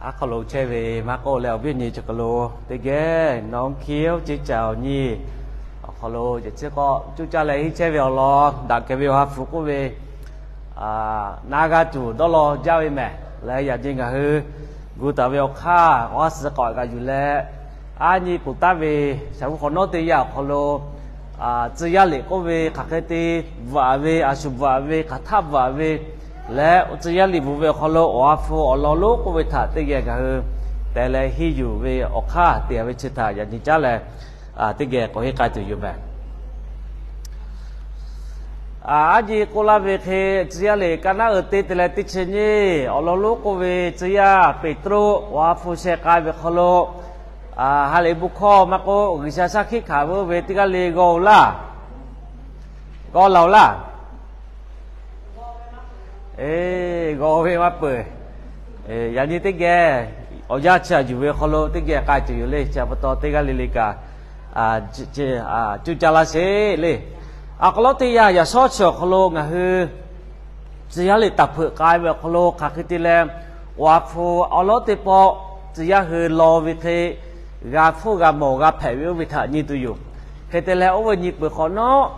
Aˉ hk'aw lo chehˇ ve maˇ k'oˆ leh, awˬ viˉ awˬ nyi chi hk'aw lo teˇ geh nawˉ hkiˉ oˇ ceˇ caˬ awˬ nyi awˬ hk'aw lo yehˬ chi k'awꞈ cuˇ caˇ leh henˇ chehˇ ve awˬ lawn daꞈ kehˬ ve Awˬ ha hpu k'oˆ ve na g'a tuˬ dawˇ law jaˇ ve mehˬ. Leh yaꞈ nyi ngaˬ hui gu taˍ ve awˬ hk'aˇ awˬ ha suh k'awꞈ g'aꞈ yuˬ leh, aˉ nyi k'oˍ taˍ ve shaˍ hu hk'awꞈ nawˉ teˇ yanˇ awˬ hk'aw lo tcuh yaˇ liꞈ k'oˆ ve hk'aˬ hk'e te bvuhꞈ ve, a shu bvuhꞈ ve, hk'aˬ htaˆ bvuhꞈ ve, leh tcuh yaˇ liꞈ bvuhꞈ ve awˬ hk'aw lo Awˬ ha hpu awˬ lawn lonˉ k'oˆ ve htaꞈ teˇ geh ngaˬ hui te leh henˇ yuˬ ve awˬ hk'aˇ te ve chi htaꞈ yaꞈ nyi caˉ leh teˇ geh k'awꞈ henˇ k'ai tuˬ yoˬ mehˬ. Aˉ nyi k'oˆ laˇ ve hk'e, tcuh yaˇ liꞈ ka naˉ uiˍ te te leh teˇ chi nyiˇ awˬ lawn lonˉ k'oˆ ve tcuh yaˇ Peˍtruˆ Awˬ ha hpu sheh k'ai ve hk'aw lo ha lehˬ bon hkawˇ maˇ k'oˆ, G'uiˬsha shaˉ hkiˆ hkanˍ ve oˇ ve teˇ g'aˇ le g'aw laˇ, g'aw laˬ laˇ. G'aw ve maˇ peuˬ. Yaꞈ nyi teˇ geh awˬ yanˇ chi aꞈ yuˬ ve hk'aw lo teˇ geh k'ai tuˬ yoˬ le. Chi pa taw teˇ g'aˇ le le kaꞈ cuˇ caˇ laˇ sheˍ le. Awˬ hk'aw lo teˇ yanˇ yaꞈ shawˉ chi awˬ hk'aw lo ngaˬ hui tcuh yaˇ liꞈ taˍ hpeuꞈ k'ai ve awˬ hk'aw lo hk'aˬ hk'e te leh Awˬ ha hpu awˉ lawˉ teˇ pawˆ tcuh yaˇ hui law ve hk'e g'a hpfuhˇ g'a mawˬ g'a hpehꞈ ve oˇ ve htaꞈ nyi tuˬ yoˬ. Hk'e te leh oˇ ve nyi peuˬ hk'awꞈ nawˉ,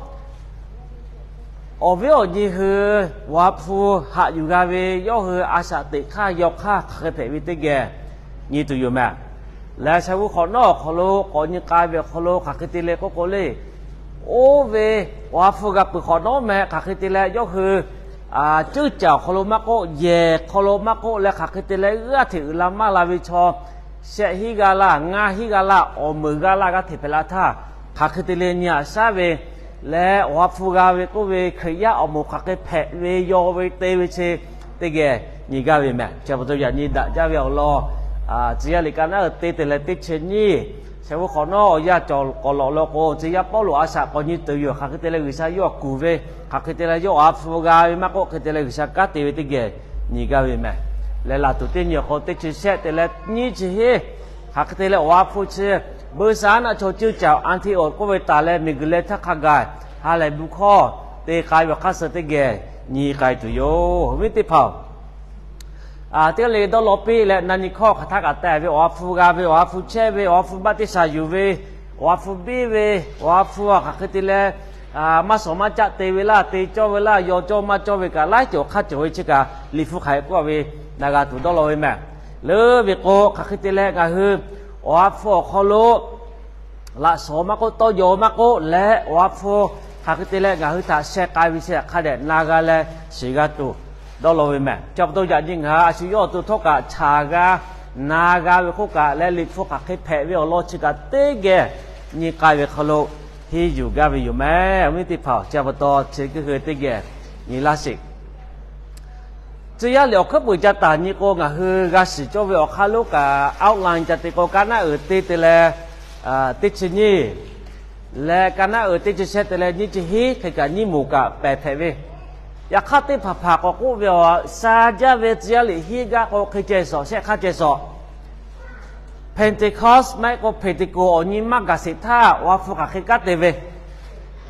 awˬ viˉ awˬ nyi hui Awˬ ha hpu haꞈ yuˬ g'a ve yawˇ hui a shaꞈ teꞈ hk'aˇ yaw hk'aˇ hk'aˬ hk'e hpehꞈ ve teˇ geh nyi tuˬ yoˬ mehˬ. Leh shaˍ hu hk'awꞈ nawˉ awˬ hk'aw lo k'awꞈ nyi k'ai ve awˬ hk'aw lo hk'aˬ hk'e te leh k'oˆ k'o le, oˇ ve Awˬ ha hpu g'a peuˬ hk'awꞈ nawˉ meh hk'aˬ hk'e te leh yawˇ hui ceuˇ caˬ awˬ hk'aw lo maˇ k'oˆ, yehˬ hk'aw lo maˇ k'oˆ leh hk'aˬ hk'e te leh g'aˇ hteꞈ uiˍ la maˇ la ve chaw, shehˆ hinˉ g'aˇ laˇ, ngaˇ hinˉ g'aˇ laˇ, awˬ meunˍ g'aˇ laˇ g'aˇ hteꞈ hpehꞈ la htaˇ, hk'aˬ hk'e te leh nyi haꞈ shaˉ ve leh Awˬ ha hpu g'a ve k'oˆ ve Hkriꞈ yaˇ awˬ moˍ hk'aˬ hk'e hpehꞈ ve yaw ve te ve chi teˇ geh nyi gaˇ ve mehˬ. Chi pa taw yaꞈ nyi daꞈ jaˇ ve awˬ lawn, tcuh yaˇ liꞈ ka naˉ uiˍ te te leh teˇ chi nyiˇ, shaˍ hu hk'awꞈ nawˉ awˬ yanˇ cawˬ k'awꞈ lawꞈ law k'o, tcuh yaˇ Pawˇluꞈ a shaꞈ k'awꞈ nyi tuˬ yoˬ. Hk'aˬ hk'e te leh G'uiˬsha yawˇ kuˬ ve, hk'aˬ hk'e te leh yawˇ Awˬ ha hpu g'a ve maˇ k'oˆ, hk'e te leh G'uiˬsha kanˉ te ve teˇ geh nyi gaˇ ve mehˬ. Leh laˬ tuˬ teˇ nyi awˬ hk'aw teˇ chi shehˆ te leh nyiˇ chi hiˉ, hk'aˬ hk'e te leh Awˬ ha hpu chi Buiˇshaˆaˉnaˆ chaw ceuˇ caˬ Anˇtiˆawˍ k'oˆ ve taˍ leh miˬguiˬ leh htaˇ hk'a gaˬ ha lehˬ bon hkawˇ te k'ai ve awˬ hk'aˇ suh teˇ geh nyi k'ai tuˬ yoˬ. Awˬ viˉ teˇ hpaˍ-oˬ, teˇ g'aˇ le dawˇ law piˇ leh na nyi hkawˇ hk'aˬ htaˇ kaꞈ te ve, Awˬ ha hpu g'a ve, Awˬ ha hpu chehˇ ve, Awˬ ha hpu baˆtiˆsaˬ yuˬ ve, Awˬ ha hpu biˇ ve, Awˬ ha hpu hk'aˬ hk'e te leh maˇ shawˍ maˇ caˆ te ve laˇ, te cawˇ ve laˇ, yaw cawˇ maˇ cawˇ ve kaꞈ laiˉ cawˬ hk'aˇ cawˬ ve chi kaꞈ Liꞈ hpu hk'aˬ hk'e k'oˆ ve na g'a tuˬ dawˇ law ve mehˬ. Leuˉ ve k'o, hk'aˬ hk'e te leh ngaˬ hui Awˬ ha hpu awˬ hk'aw lo laꞈ shawˍ maˇ k'oˆ, tawˇ yaw maˇ k'oˆ leh, Awˬ ha hpu hk'aˬ hk'e te leh ngaˬ hui htaꞈ sheh k'ai ve chi hk'a dehꞈ na g'a leh shiˍ g'a tuˬ dawˇ law ve mehˬ. Chi pa taw yaꞈ nyi ngaˬ hui a shu yawˇ awˬ to htawˇ kaꞈ chaˍ g'a, na g'a ve hk'oˆ kaꞈ leh Liꞈ hpu hk'aˬ hk'e hpehꞈ ve awˬ lawn chi kaꞈ teˇ geh nyi k'ai ve hk'aw lo henˇ yuˬ gaˇ ve yoˬ mehˬ. Awˬ viˉ teˇ hpaˍ-oˬ, chi pa taw chi teˇ hkui teˇ geh nyi laˇ sheˍ. Tcuh yaˇ liꞈ awˬ hkuiˉ puiˍ ca taˍ nyi k'o, ngaˬ hui g'a shiˍ cawˇ ve awˬ hk'aˇ lonˉ kaꞈ outline ca te k'o, ka naˉ uiˍ te te leh teˇ chi nyiˇ, leh ka naˉ uiˍ teˇ chi shehˆ te leh nyiˇ chi hiˉ hk'e kaꞈ nyiˇ moˍ kaꞈ pehˬ hpehꞈ ve. Yaꞈ hk'aˇ teˇ hpaˍ hpaˍ k'awꞈ k'oˆ ve, awˬ sha jaˇ ve tcuh yaˇ liꞈ hiˉ gaˇ k'o hk'e ceh shawˍ, shehˆ hk'aˇ ceh shawˍ. Pentecost maˇ heˆ k'o Pentecost awˬ nyi maˇ gaˬ sheˍ htaˇ Awˬ ha hpu hk'aˬ hk'e kanˉ te ve.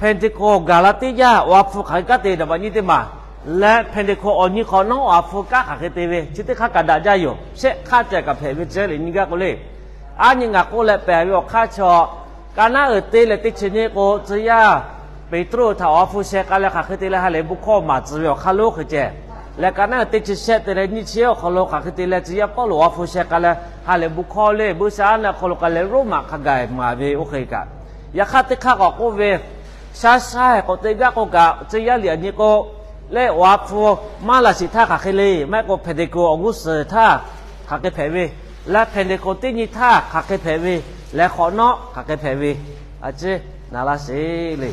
Pentecost gaˬ la teˇ yanˇ Awˬ ha hpu hk'aˬ hk'e kanˉ te daꞈ baꞈ nyi teˇ maˬ, leh Pentecost awˬ nyi hk'awꞈ nawˉ Awˬ ha hpu kanˉ hk'aˬ hk'e te ve chi teˇ hk'aˇ kaꞈ daꞈ jaˇ yoˬ. Shehˆ hk'aˇ ceh kaꞈ hpehꞈ ve tcuh yaˇ liꞈ nyi gaˇ k'o le. Aˉ nyi ngaˬ k'oˆ leh pehˬ ve awˬ hk'aˇ chaw, ka naˉ uiˍ te leh teˇ chi nyiˇ k'o, tcuh yaˇ Peˍtruˆ htaꞈ Awˬ ha hpu sheh k'ai leh hk'aˬ hk'e te leh ha lehˬ bon hkawˇ maˍ tcuh ve awˬ hk'aˇ lonˉ hk'e ceh, leh ka naˉ uiˍ teˇ chi shehˆ te leh nyiˇ chi awˬ hk'aw lo hk'aˬ hk'e te leh tcuh yaˇ Pawˇluꞈ Awˬ ha hpu sheh k'ai leh ha lehˬ bon hkawˇ le, Buiˇshaˆaˉnaˆ hk'aw lo k'ai leh Roˉmaꞈ hk'a gaˬ maˍ ve oˇ hk'e kaꞈ, yaꞈ hk'aˇ teˇ hk'aˇ k'awꞈ k'oˆ ve, sha sha k'awꞈ te gaˇ k'o kaꞈ, tcuh yaˇ liꞈ aꞈ nyi k'o, leh Awˬ ha hpu maˇ laˬ sheˍ htaˇ hk'aˬ hk'e le, maˇ heˆ k'o Pentecost awˬ g'uˇ suhˍ htaˇ hk'aˬ hk'e hpehꞈ ve, leh Pentecost teˇ nyi htaˇ hk'aˬ hk'e hpehꞈ ve, leh hk'awꞈ nawˉ hk'aˬ hk'e hpehꞈ ve, a ciˉ na laˇ sheˍ le.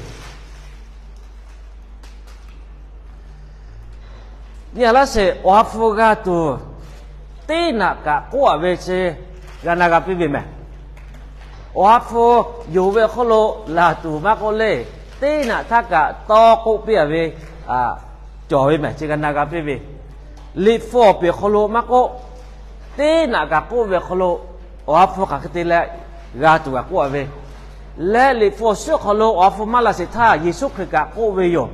Nyi a laˇ sheˍ, Awˬ ha hpu g'a tuˬ teˇ naꞈ kaꞈ k'oˆ a ve chi g'a na g'a piˇ ve mehˬ. Awˬ ha hpu yonˍ ve awˬ hk'oˆ lo laˬ tuˬ maˇ k'oˆ le, teˇ naꞈ htaˇ kaꞈ tawˇ k'oˆ piˇ a ve cawˬ ve mehˬ, chi g'a na g'a piˇ ve. Liꞈ hpu awˬ pehˍ awˬ hk'aw lo maˇ k'oˆ, teˇ naꞈ kaꞈ k'oˆ ve awˬ hk'aw lo Awˬ ha hpu hk'aˬ hk'e te leh g'a tuˬ kaꞈ k'oˆ a ve, leh Liꞈ hpu awˬ shuˉ hk'aw lo Awˬ ha hpu maˇ laˬ sheˍ htaˇ Yeˍsuˆ Hkriꞈ kaꞈ k'oˆ ve yoˬ.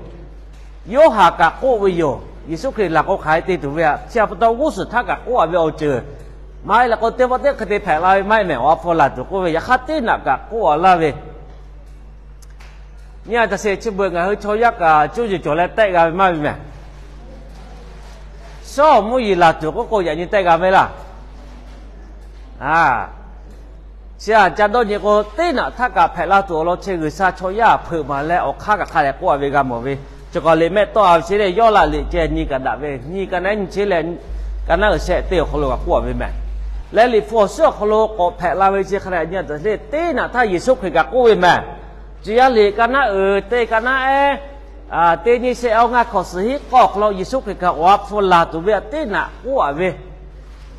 Yoˇhanˬ kaꞈ k'oˆ ve yoˬ. Yeˍsuˆ Hkriꞈ laˬ k'o hk'aˬ hk'e te tuˬ ve htaꞈ chi pa taw g'uˇ suhˍ htaˇ kaꞈ k'oˆ a ve awˬ ceuˬ Maˇ heˆ leh k'o, teˇ pawˆ teˇ hk'e te hpehꞈ la ve maˇ heˆ mehˍ. Awˬ ha hpu laˬ tuˬ k'oˆ ve, yaꞈ hk'aˇ teˇ naꞈ kaꞈ k'oˆ a laˇ ve, nyi a taꞈ sheˍ chi beuꞈ ngaˬ hui chaw yaˇ kaꞈ cuˇ yiˍ cawˬ leh tehˆ g'a ve maˇ ve mehˍ. Shawˉ mvuhˇ yeˬ laˬ tuˬ k'oˆ k'o, yaꞈ nyi tehˆ g'a ve laˇ. Chi aꞈ ca dawˇ nyi k'o, teˇ naꞈ htaˇ kaꞈ hpehꞈ la tuˬ awˬ lawn chi G'uiˬsha chaw yaˇ hpeuꞈ maˍ leh awˬ hk'aˇ kaꞈ hk'a dehꞈ k'oˆ a ve g'a mawˬ ve. Chi kaꞈ liꞈ mehˆ tawˆ a ve chi lehˬ, Yawˇlaꞈ liꞈ ceh nyi kaꞈ daꞈ ve, nyi ka naˉ nyi chi lehˬ, ka naˉ uiˍ shehˆ teˇ awˬ hk'aw lo kaꞈ k'oˆ a ve mehˍ. Leh liꞈ hpu awˬ suhˉ awˬ hk'aw lo k'awꞈ hpehꞈ la ve chi hk'a dehꞈ nyi a taꞈ sheˍ lehˬ, teˇ naꞈ htaˇ Yeˍsuˆ Hkriꞈ kaꞈ k'oˆ ve mehˍ. Tcuh yaˇ liꞈ ka naˉ uiˍ teˇ ka naˉ ehˉ teˇ nyiˇ shehˆ awˇ ngaˇ hkawꞈ suhˍ hiˉ k'awˇ awˬ hk'aw lo Yeˍsuˆ Hkriꞈ kaꞈ awˬ ha hpu laˬ tuˬ ve teˇ naꞈ k'oˆ a ve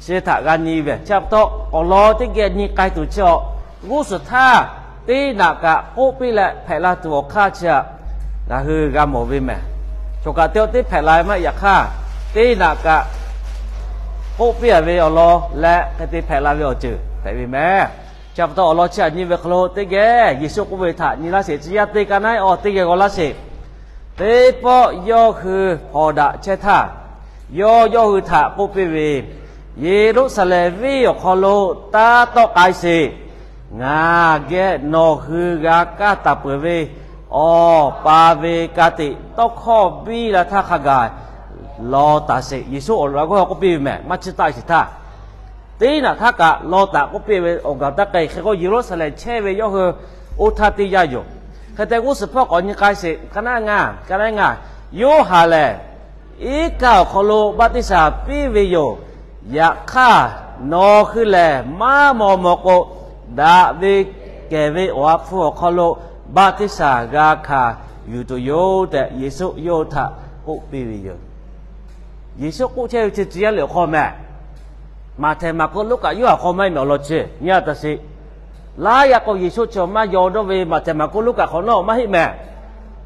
chi htaꞈ g'a nyi ve. Chi pa taw awˬ lawn teˇ geh nyi k'ai tuˬ chi awˬ g'uˇ suhˍ htaˇ, teˇ naꞈ kaꞈ k'oˆ piˇ leh hpehꞈ la tuˬ awˬ hk'aˇ chi aꞈ ngaˬ hui g'a mawˬ ve mehˍ. Chaw kaꞈ teˇ awˬ teˇ hpehꞈ la ve maˇ heˆ, yaꞈ hk'aˇ teˇ naꞈ kaꞈ k'oˆ piˇ a ve awˬ lawn leh hk'e te hpehꞈ la ve awˬ ceuˬ hpehꞈ ve mehˍ. Chi pa taw awˬ lawn chi aꞈ nyi ve hk'aw lo teˇ geh Yeˍsuˆ k'oˆ ve htaꞈ nyi laˇ sheˍ. Tcuh yaˇ teˇ ka naˉ ehˉ awˇ teˇ geh g'aw laˇ sheˍ. Teˇ pawˆ yawˇ hui hpawnˬ daꞈ chehˇ htaˇ, yawˇ yawˇ hui htaꞈ k'oˆ piˇ ve, Yeˍruˆsaˍlehnˍ venˇ awˬ hk'aw lo taˇ tawˆ k'ai sheˍ. Ngaˬ geh nawˬ hui g'a kaˇ taˍ peuˬ ve awˬ pa ve ka tiꞈ tawˇ hkawˇ biˇ la htaˇ hk'a gaˬ law taˍ sheˍ. Yeˍsuˆ awˬ laꞈ g'awˇ k'oˆ piˇ ve mehˍ, maˇ chiˇ taˆ sheˍ htaˇ. Teˇ naꞈ htaˇ kaꞈ law taˍ k'oˆ piˇ ve awˬ gaˬ taˇ k'ai. Hk'e k'o Yeˍruˆsaˍlehnˍ chehˇ ve yawˇ hui oˇ htaˇ teˇ yanˇ yoˬ. Hk'e te g'uˇ suhˍ hpawˇ k'awꞈ nyi k'ai sheˍ. Ka naˉ ngaˇ, ka naˉ ngaˇ, Yoˇhanˬ lehˬ iˉ kaˆ awˬ hk'aw lo baˆtiˆsaˬ piˇ ve yoˬ. Yaꞈ hk'aˇ nawˬ hui lehˬ maˇ maw maw k'o, daꞈ ve kehˬ ve Awˬ ha hpu awˬ hk'aw lo baˆtiˆsaˬ g'a hkanˍ yuˬ tuˬ yoˬ tehꞈ, Yeˍsuˆ yawˇ hui htaꞈ k'oˆ piˇ ve yoˬ. Yeˍsuˆ k'oˆ chehˇ ve chi tcuh yaˇ liꞈ awˬ hk'aw mehˍ. Maꞈhtehˍ, Maˍkuˆ, Luˉkaꞈ, Yoˇhanˬ hk'aw maˇ heˆ mehˍ. Awˬ lawn chi nyi a taꞈ sheˍ. Laˇ yaꞈ k'o Yeˍsuˆ chi maˇ yaw dawˇ ve Maꞈhtehˍ, Maˍkuˆ, Luˉkaꞈ hk'awꞈ nawˉ maˇ heˆ mehˍ.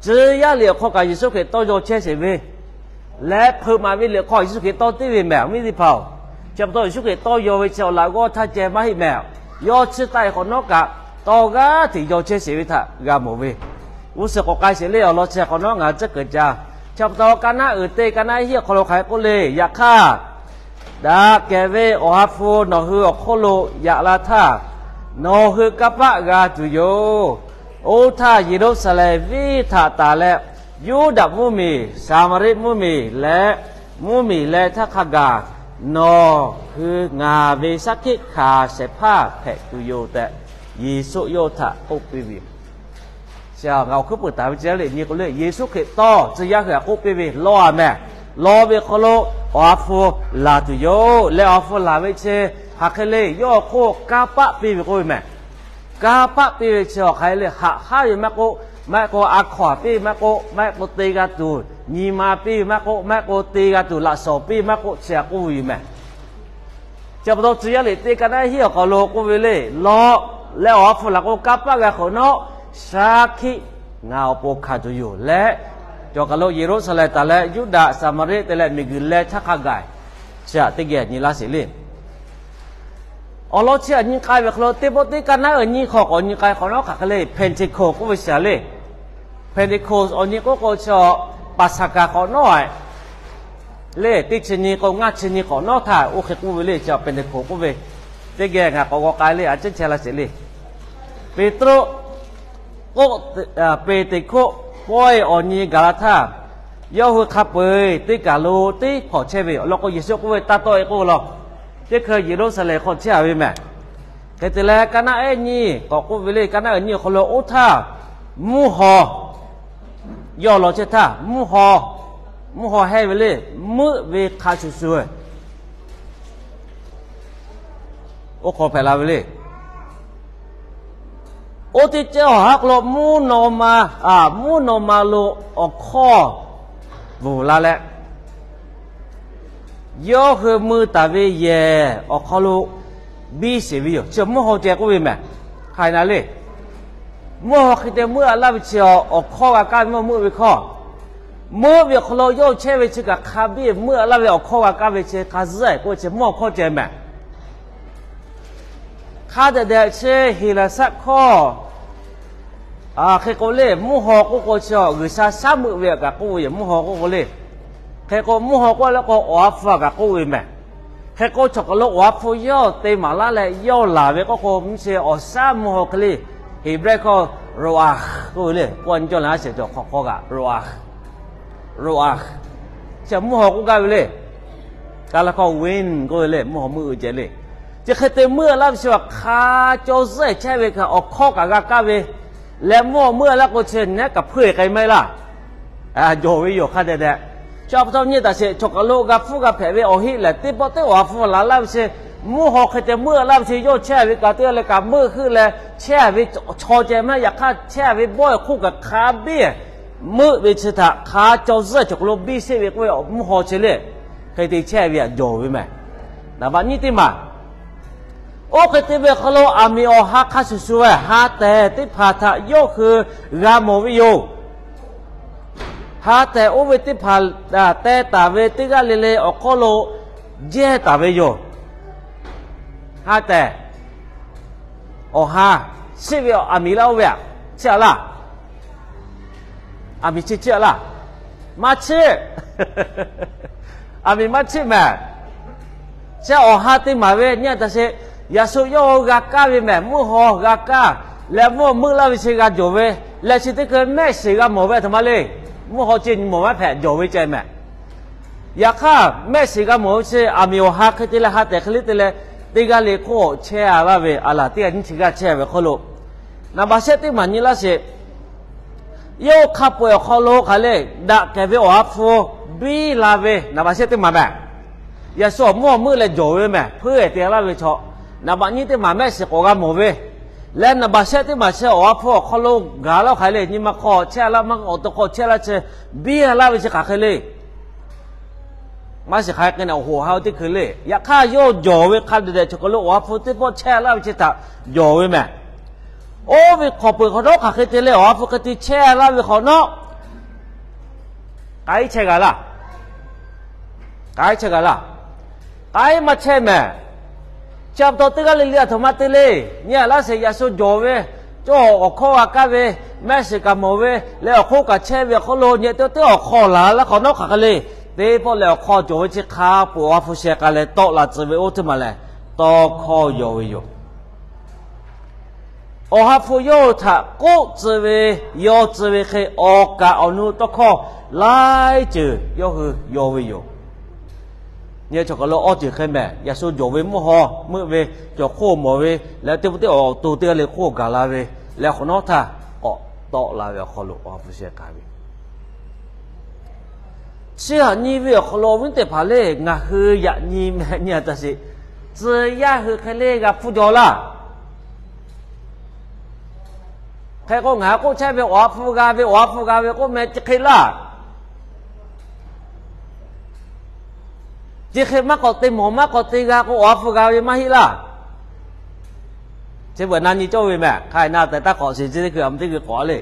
Tcuh yaˇ liꞈ awˬ hk'aw kaꞈ Yeˍsuˆ Hkriꞈ tawˇ yaw chehˇ sheˍ ve leh, hpeuꞈ maˍ ve liꞈ hk'aw Yeˍsuˆ Hkriꞈ tawˇ tiˉ ve mehˍ, awˬ viˉ teˇ hpaˍ-oˬ. Chi pa taw Yeˍsuˆ Hkriꞈ tawˇ yaw ve chi awˬ laꞈ g'awˇ htaˇ ceh maˇ heˆ mehˍ. Yawˇ chi taˆ e hk'awꞈ nawˉ kaꞈ tawˇ g'aˇ hteꞈ yaw chehˇ sheˍ ve htaꞈ g'a mawˬ ve. G'uˇ suhˍ k'awꞈ k'ai sheˍ le. Awˬ lawn chi hk'awꞈ nawˉ ngaˬ tcuhˉ kuiˬ ca. Chi pa taw ka naˉ uiˍ teˇ ka naˉ hiˆ awˬ hk'aw lo hk'aˬ hk'e k'oˆ le. Yaꞈ hk'aˇ daꞈ kehˬ ve Awˬ ha hpu nawˬ hui awˬ hk'oˆ lo yaꞈ la htaˇ, nawˬ hui kanˇ paˆ g'a tuˬ yoˬ. Oˇ htaˇ Yeˍruˆsaˍlehnˍ venˇ htaꞈ tanˬ leh, Yuˇdaꞈ mvuhˇmiˬ, Saˍmaˍriˆ mvuhˇmiˬ leh mvuhˇmiˬ leh htaˇ hk'a gaˬ nawˬ hui ngaˬ ve shaˉ hkiˆ hkanˍ shehˍ hpaˇ hpehꞈ tuˬ yoˬ tehꞈ, Yeˍsuˆ yawˇ htaꞈ k'oˆ piˇ ve yoˬ. Ngaˬ awˬ hkuiˉ peuˬ taˍ ve chi lehˬ nyi k'o le, Yeˍsuˆ Hkriꞈ tawˇ tcuh yaˇ hui htaꞈ k'oˆ piˇ ve, Law a mehˍ. Law ve hk'aw lo Awˬ ha hpu laˬ tuˬ yoˬ leh, Awˬ ha hpu laˬ ve chi hk'aˬ hk'e le, yawˇ awˬ hk'oˆ kanˇ paˆ piˇ ve k'oˆ ve mehˍ. Kanˇ paˆ piˇ ve chi awˬ hk'aˬ hk'e le, haꞈ haˉ ve maˇ k'oˆ, maˇ heˆ k'o a hkaw a piˇ ve maˇ k'oˆ, maˇ heˆ k'o te g'a tuˬ nyi ma piˇ ve maˇ k'oˆ, maˇ heˆ k'o te g'a tuˬ laꞈ shawnˍ piˇ ve maˇ k'oˆ, chi htaꞈ k'oˆ ve yoˬ mehˍ. Chi pa taw tcuh yaˇ liꞈ teˇ ka naˉ hiˆ awˬ hk'aw lo k'oˆ ve le, Law leh Awˬ ha hpu laˬ k'o kanˇ paˆ g'a hk'awꞈ nawˉ, shaˉ hkiˆ ngaˬ awˬ pon hkanˍ tuˬ yoˬ leh, cawˬ kaˬ lo Yeˍruˆsaˍlehnˍ tanˬ leh Yuˇdaꞈ, Saˍmaˍriˆ te leh miˬguiˬ leh htaˇ hk'a gaˬ, chi htaꞈ teˇ geh nyi laˇ sheˍ le. Awˬ lawn chi htaꞈ nyi k'ai ve hk'aw lo teˇ pawˆ teˇ ka naˉ uiˍ nyiˇ hk'aw k'awꞈ nyi k'ai hk'awꞈ nawˉ hk'aˬ hk'e le, Penteˍkoˍ k'oˆ ve shaˍ le. Penteˍkoˍ awˬ nyi k'oˆ k'o chi Paˍsaˍhkaˍ hk'awꞈ nawˉ le, teˇ chi nyi k'o ngaˇ chi nyi hk'awꞈ nawˉ htaˇ oˇ hk'e k'oˆ ve le. Chi Penteˍkoˍ k'oˆ ve teˇ geh ngaˬ k'awꞈ g'aw k'ai le, a ciˉ chehˇ laˇ sheˍ le. Peˍtruˆ k'oˆ, Peˍteˍkoˆ pawehˇ awˬ nyi gaˬ la htaˇ, yawˇ hui hk'a peu-eˬ teˇ kaˬ lo teˇ hpawnˬ chehˇ ve awˬ lawn k'o, Yeˍsuˆ k'oˆ ve taˇ tawˆ e k'oˆ ve law. Teˇ hkui Yeˍruˆsaˍlehnˍ hk'aw chehˇ a ve mehˍ. Hk'e te leh ka naˉ ehˉ nyiˇ k'awꞈ k'oˆ ve le. Ka naˉ ehˉ nyiˇ awˬ hk'aw lo oˇ htaˇ mvuhˇ haw yawˇ law chehˇ htaˇ, mvuhˇ haw, mvuhˇ haw hehˇ ve le, meuˆ ve hk'a shuˍ shuˍ oˇ hk'aw hpehꞈ la ve le. Oˇ teˇ ceuˬ awˬ haˉ hk'aw lo mvuhˇ naw ma, mvuhˇ naw ma lo awˬ hkawˇ bvuhˬ la leh, yawˇ hui mui taˍ ve yehˬ awˬ hk'aw lo biˇ sheˍ ve yoˬ. Chi mvuhˇ haw ceh k'oˆ ve mehˍ. Hk'aˬ hk'e na le, mvuhˇ haw hk'e te meuˆ a laˇ ve chi awˬ hkawˇ g'a kaˇ ve meuˆ ve hkawˇ, meuˆ ve awˬ hk'aw lo yawˇ chehˇ ve chi kaꞈ hk'a biˇ meuˆ a laˇ ve awˬ hkawˇ g'a kaˇ ve chi hk'a zuhˆ k'oˆ ve chi mvuhˇ haw hkawˇ ceh mehˍ. Hk'a dehꞈ dehꞈ chi Heˍlaˍsaˆ hkawˇ hk'e k'o le, mvuhˇ haw k'oˆ k'o chi G'uiˬsha shaˉ meuˆ ve htaꞈ kaꞈ k'oˆ ve yoˬ. Mvuhˇ haw k'oˆ k'o le, hk'e k'o mvuhˇ haw k'oˆ leh k'o Awˬ ha hpu htaꞈ kaꞈ k'oˆ ve mehˍ. Hk'e k'o, chaw hk'aˬ lo Awˬ ha hpu yawˇ te maˍ laˇ leh yawˇ laˬ ve k'oˆ k'o, mvuhˇ chi awˬ shaˉ mvuhˇ haw hk'e le, Heˍbrehˇ hkawˇ ro'akh k'oˆ ve le, k'oˆ a nyi cawˇ leh a shehˍ cawˬ hk'aw hk'awˇ kaꞈ ro'akh, ro'akh, chi mvuhˇ haw k'oˆ gaˇ ve le. Kaˇ laˇ hkawˇ wind k'oˆ ve le, mvuhˇ haw meuˆ ve ceh le. Chi hk'e te meuˆ laˇ ve chi hk'a caw zuhˆ chehˇ ve kaꞈ awˬ hkawˇ kaꞈ g'a kaˇ ve, leh mvuhˇ haw meuˆ laˇ k'o chi nehˉ kaꞈ hpuiˇ k'ai maˇ heˆ laˇ. Jawˬ ve yoˬ hk'a dehꞈ dehꞈ. Chi pa taw nyi taˍ sheˍ, chaw hk'aˬ lo g'a hpfuhˇ g'a hpehꞈ ve awˬ heˆ lehˬ, teˇ pawˆ teˇ Awˬ ha hpu laˬ laˇ ve chi, mvuhˇ haw hk'e te meuˆ laˇ ve chi yawˇ chehˇ ve kaꞈ teˇ g'aˇ leh kaꞈ meuˆ heuˆ leh chehˇ ve chaw ceh maˇ, yaꞈ hk'aˇ chehˇ ve bawˆ hk'oˆ kaꞈ hk'a biˇ meuˆ ve chi htaꞈ hk'a caw zuhˆ chaw hk'aˬ lo biˇ sheˆ ve k'oˆ ve mvuhˇ haw chi le, hk'e te chehˇ ve htaꞈ jawˬ ve mehˍ. Naˍ baꞈ nyiˇ teˇ maˬ, oˇ hk'e te ve awˬ hk'aw lo aˬ miˍ awˬ ha hk'a shuˍ shuˍ ve ha tehˬ teˇ hpaˍ htaꞈ yawˇ hui g'a mawˬ ve yoˬ. Ha tehˬ oˇ ve teˇ hpaˍ teh taˍ ve teˇ g'aˇ le le awˬ hk'aw lo jehˇ taˍ ve yoˬ. Ha tehˬ, awˬ ha, chiˆ ve aˬ miˍ laˇ oˇ ve aꞈ, chiˆ a laˇ. Aˬ miˍ chi chiˆ a laˇ. Maˇ chiˆ. Aˬ miˍ maˇ chiˆ mehˍ. Chi awˬ ha te maˍ ve nyi taˍ sheˍ. Yaꞈ shu yawˇ g'a kaˇ ve mehˍ, mvuhˇ haw g'a kaˇ leh mvuhˇ haw meuˆ laˇ ve chi g'a jawˬ ve, leh chi teˇ hkui mehˆ shiˍ g'a mawˬ ve a htoꞈ ma le. Mvuhˇ haw chi nyi mawˬ maˇ hpehꞈ jawˬ ve ceh mehˍ. Yaꞈ hk'aˇ mehˆ shiˍ g'a mawˬ ve chi aˬ miˍ awˬ ha hk'e te leh ha tehˬ hk'e le te leh, teˇ g'aˇ le hk'oˆ chehˇ a laˇ ve a laˬ teˇ g'aˇ nyiˇ chi g'aˇ chehˇ ve hk'oˆ lo, naˍ baꞈ shehˆ teˇ maˬ nyi laˇ sheˍ. Yawˇ hk'a peu-eˬ awˬ hk'aw lo hk'aˬ le daꞈ kehˬ ve Awˬ ha hpu biˇ la ve naˍ baꞈ shehˆ teˇ maˬ mehˍ. Yaꞈ shu awˬ mvuhˇ haw meuˆ leh jawˬ ve mehˍ, hpuiˇ te laˇ ve chaw. Naˍ baꞈ nyiˇ teˇ maˬ mehˆ shiˍ k'awꞈ g'a mawˬ ve, leh naˍ baꞈ shehˆ teˇ maˬ chi Awˬ ha hpu awˬ hk'aw lo gaˬ laˇ hk'aˬ le, nyi ma hk'aw chehˇ laˇ, maˇ awˬ to hk'aw chehˇ laˇ chi biˇ laˇ ve chi hk'aˬ hk'e le. Maˇ shiˍ hk'aˬ hk'e k'ai na awˬ hoꞈ ha teˇ hkui le. Yaꞈ hk'aˇ yawˇ jawˬ ve hk'a dehꞈ dehꞈ chaw hk'aˬ lo Awˬ ha hpu teˇ pawˆ chehˇ laˇ ve chi htaꞈ jawˬ ve mehˍ. Oˇ ve hk'awꞈ peuˬ hk'awꞈ nawˉ hk'aˬ hk'e te leh Awˬ ha hpu hk'e te chehˇ laˇ ve hk'awꞈ nawˉ, k'ai chehˇ g'a laˇ. K'ai chehˇ g'a laˇ. K'ai maˇ chehˇ mehˍ. Chi pa taw teˇ g'aˇ le le a htoꞈ ma te le. Nyi laˇ sheˍ, yaꞈ shu jawˬ ve, cawˇ awˬ hkawˇ g'a kaˇ ve, mehˆ shiˍ kaꞈ mawˬ ve leh awˬ hk'oˆ kaꞈ chehˇ ve awˬ hk'oˆ lo nyi teˇ teˇ awˬ hk'aw laˬ laˇ hk'awꞈ nawˉ hk'aˬ hk'e le. Teˇ pawˆ leh awˬ hk'aw cawˬ ve chi hk'a peu-eˬ Awˬ ha hpu sheh k'a leh tawˆ la tcuh ve oˇ teˇ maˬ lehˬ, tawˇ hkawˇ yaw ve yoˬ. Awˬ ha hpu yawˇ hui htaꞈ k'oˆ tcuh ve, yaw tcuh ve hk'e awˬ kaˍ awˬ nu tawˇ hkawˇ laiˉ ceuˬ yawˇ hui yaw ve yoˬ. Nyi chaw hk'aˬ lo awˬ ceuˬ hk'e mehˍ, yaꞈ shu jawˬ ve mvuhˇ haw meuˆ ve, cawˬ hk'oˆ mawˬ ve, leh teˇ pawˆ teˇ awˬ to teˇ g'aˇ le hk'oˆ gaˬ la ve, leh hk'awꞈ nawˉ htaˇ k'awꞈ tawˆ la ve awˬ hk'aw lo Awˬ ha hpu sheh k'a ve. Chi htaꞈ nyi ve awˬ hk'aw lo awˬ viˉ teˇ hpaˍ le, ngaˬ hui yaꞈ nyi mehˍ nyi a taꞈ sheˍ. Tcuh yaˇ hui hk'e le g'a hpfuhˇ jaw laˇ. Hk'e k'o ngaˬ hui k'oˆ chehˇ ve Awˬ ha hpu g'a ve, Awˬ ha hpu g'a ve k'oˆ meh chi hk'e laˇ. Chi hk'e maˇ k'awꞈ te mawˬ maˇ k'awꞈ te g'a k'o Awˬ ha hpu g'a ve maˇ heˆ laˇ. Chi beuꞈ na nyi cawˇ ve mehˍ, hk'a na tehꞈ taˇ k'awꞈ shiˍ chi teˇ hkui a ma teˇ hkui k'awꞈ le.